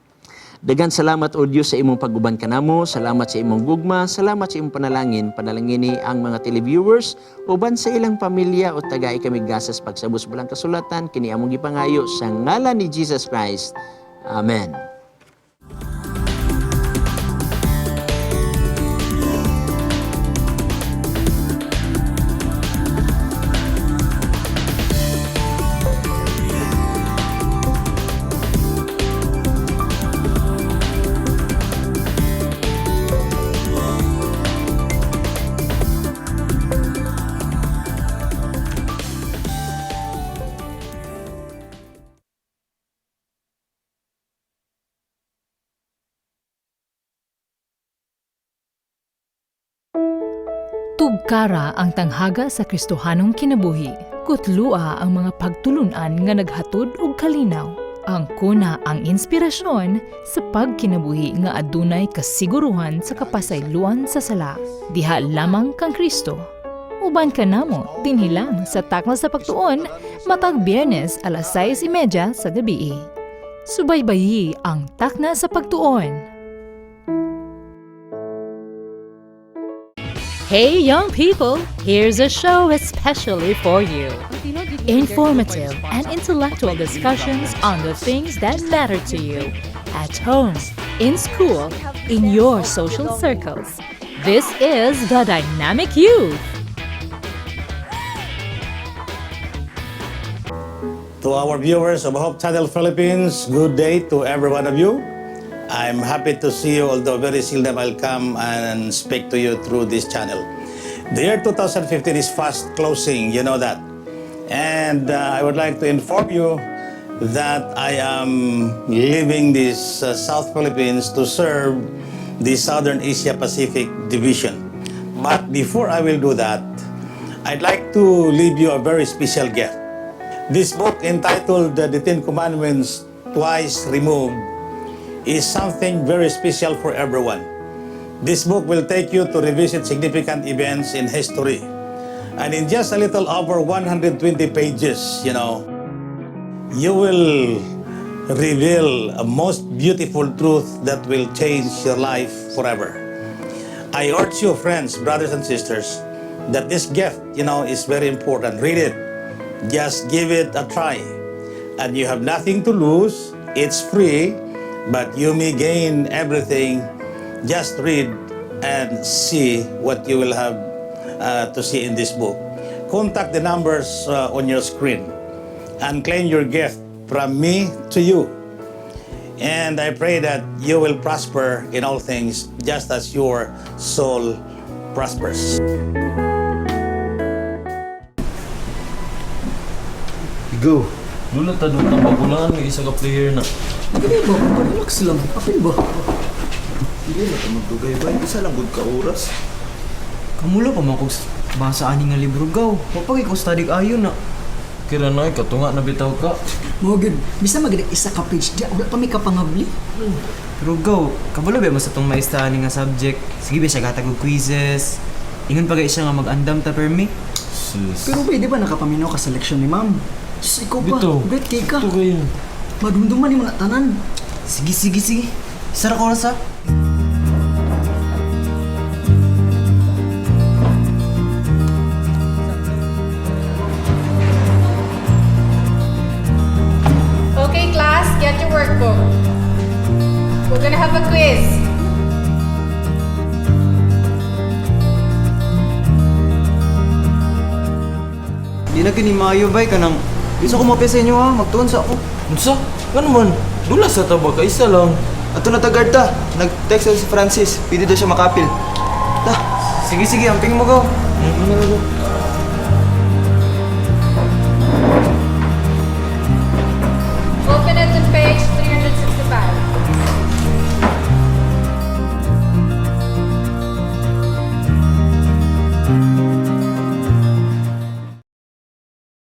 Daghang salamat, O Dios, sa imong pag-uban kanamo, salamat sa imong gugma, salamat sa imong panalangin. Panalangini ang mga televiewers uban sa ilang pamilya o tagay kami gasas pagsabos balang kasulatan kini among gipangayo sa ngalan ni Jesus Christ. Amen. Tugkara ang tanghaga sa Kristohanong kinabuhi. Kutlua ang mga pagtulunan nga naghatod og kalinaw. Ang kuna ang inspirasyon sa pagkinabuhi nga adunay kasiguruhan sa kapasayloan sa sala. Diha lamang kang Kristo. Uban ka namo dinhi lang sa Takna sa Pagtuon matag Biyernes alas 6:30 sa gabi. Subaybayi ang Takna sa Pagtuon. Hey, young people, here's a show especially for you. Informative and intellectual discussions on the things that matter to you at home, in school, in your social circles. This is The Dynamic Youth. To our viewers of Hope Channel Philippines, good day to every one of you. I'm happy to see you, although very seldom I'll come and speak to you through this channel. The year 2015 is fast closing, you know that. And I would like to inform you that I am leaving this South Philippines to serve the Southern Asia Pacific Division. But before I will do that, I'd like to leave you a very special gift. This book, entitled The Ten Commandments Twice Removed, is something very special for everyone. This book will take you to revisit significant events in history. And in just a little over 120 pages, you will reveal a most beautiful truth that will change your life forever. I urge you, friends, brothers and sisters, that this gift is very important. Read it. Just give it a try. And you have nothing to lose. It's free, but you may gain everything. Just read and see what you will have to see in this book. Contact the numbers on your screen and claim your gift from me to you. And I pray that you will prosper in all things just as your soul prospers. Go. Dula ta doon ang bagulan ng isa ka player na. Dili ba? Relax lang. Apil ba? Hindi na ta magdugay ba? Isa lang gud ka oras. Kamulo pa man kog basa ani nga libro gaw. Mapagay ko study ayo na. Kira na katunga na bitaw ka. Mo gud, bisa magid isa ka page di wala pa may kapangabli. Pero gaw, kabalo ba mo sa tong maestra ani nga subject? Sige ba siya gatag og quizzes. Ingon pa gay siya nga mag-andam ta permi. Sus. Pero ba, di ba nakapaminaw ka sa leksyon ni ma'am? Sus, ikaw pa. Bitaw. Bet kay ka. Ito kayo. Madumduman ni mga tanan. Sige, sige, sige. Isa ra ka oras ha. Okay, class, get your workbook. We're gonna have a quiz. Di na kini maayo bay kanang Bisa ko mapia sa inyo ha, magtuon sa ako. Unsa? Ngano man? Dula sa ta ba ka isa lang. Ato na tagad ta. Nag-text si Francis. Pwede daw siya makapil. Ta. Sige, sige, amping mo gaw. Ano na go?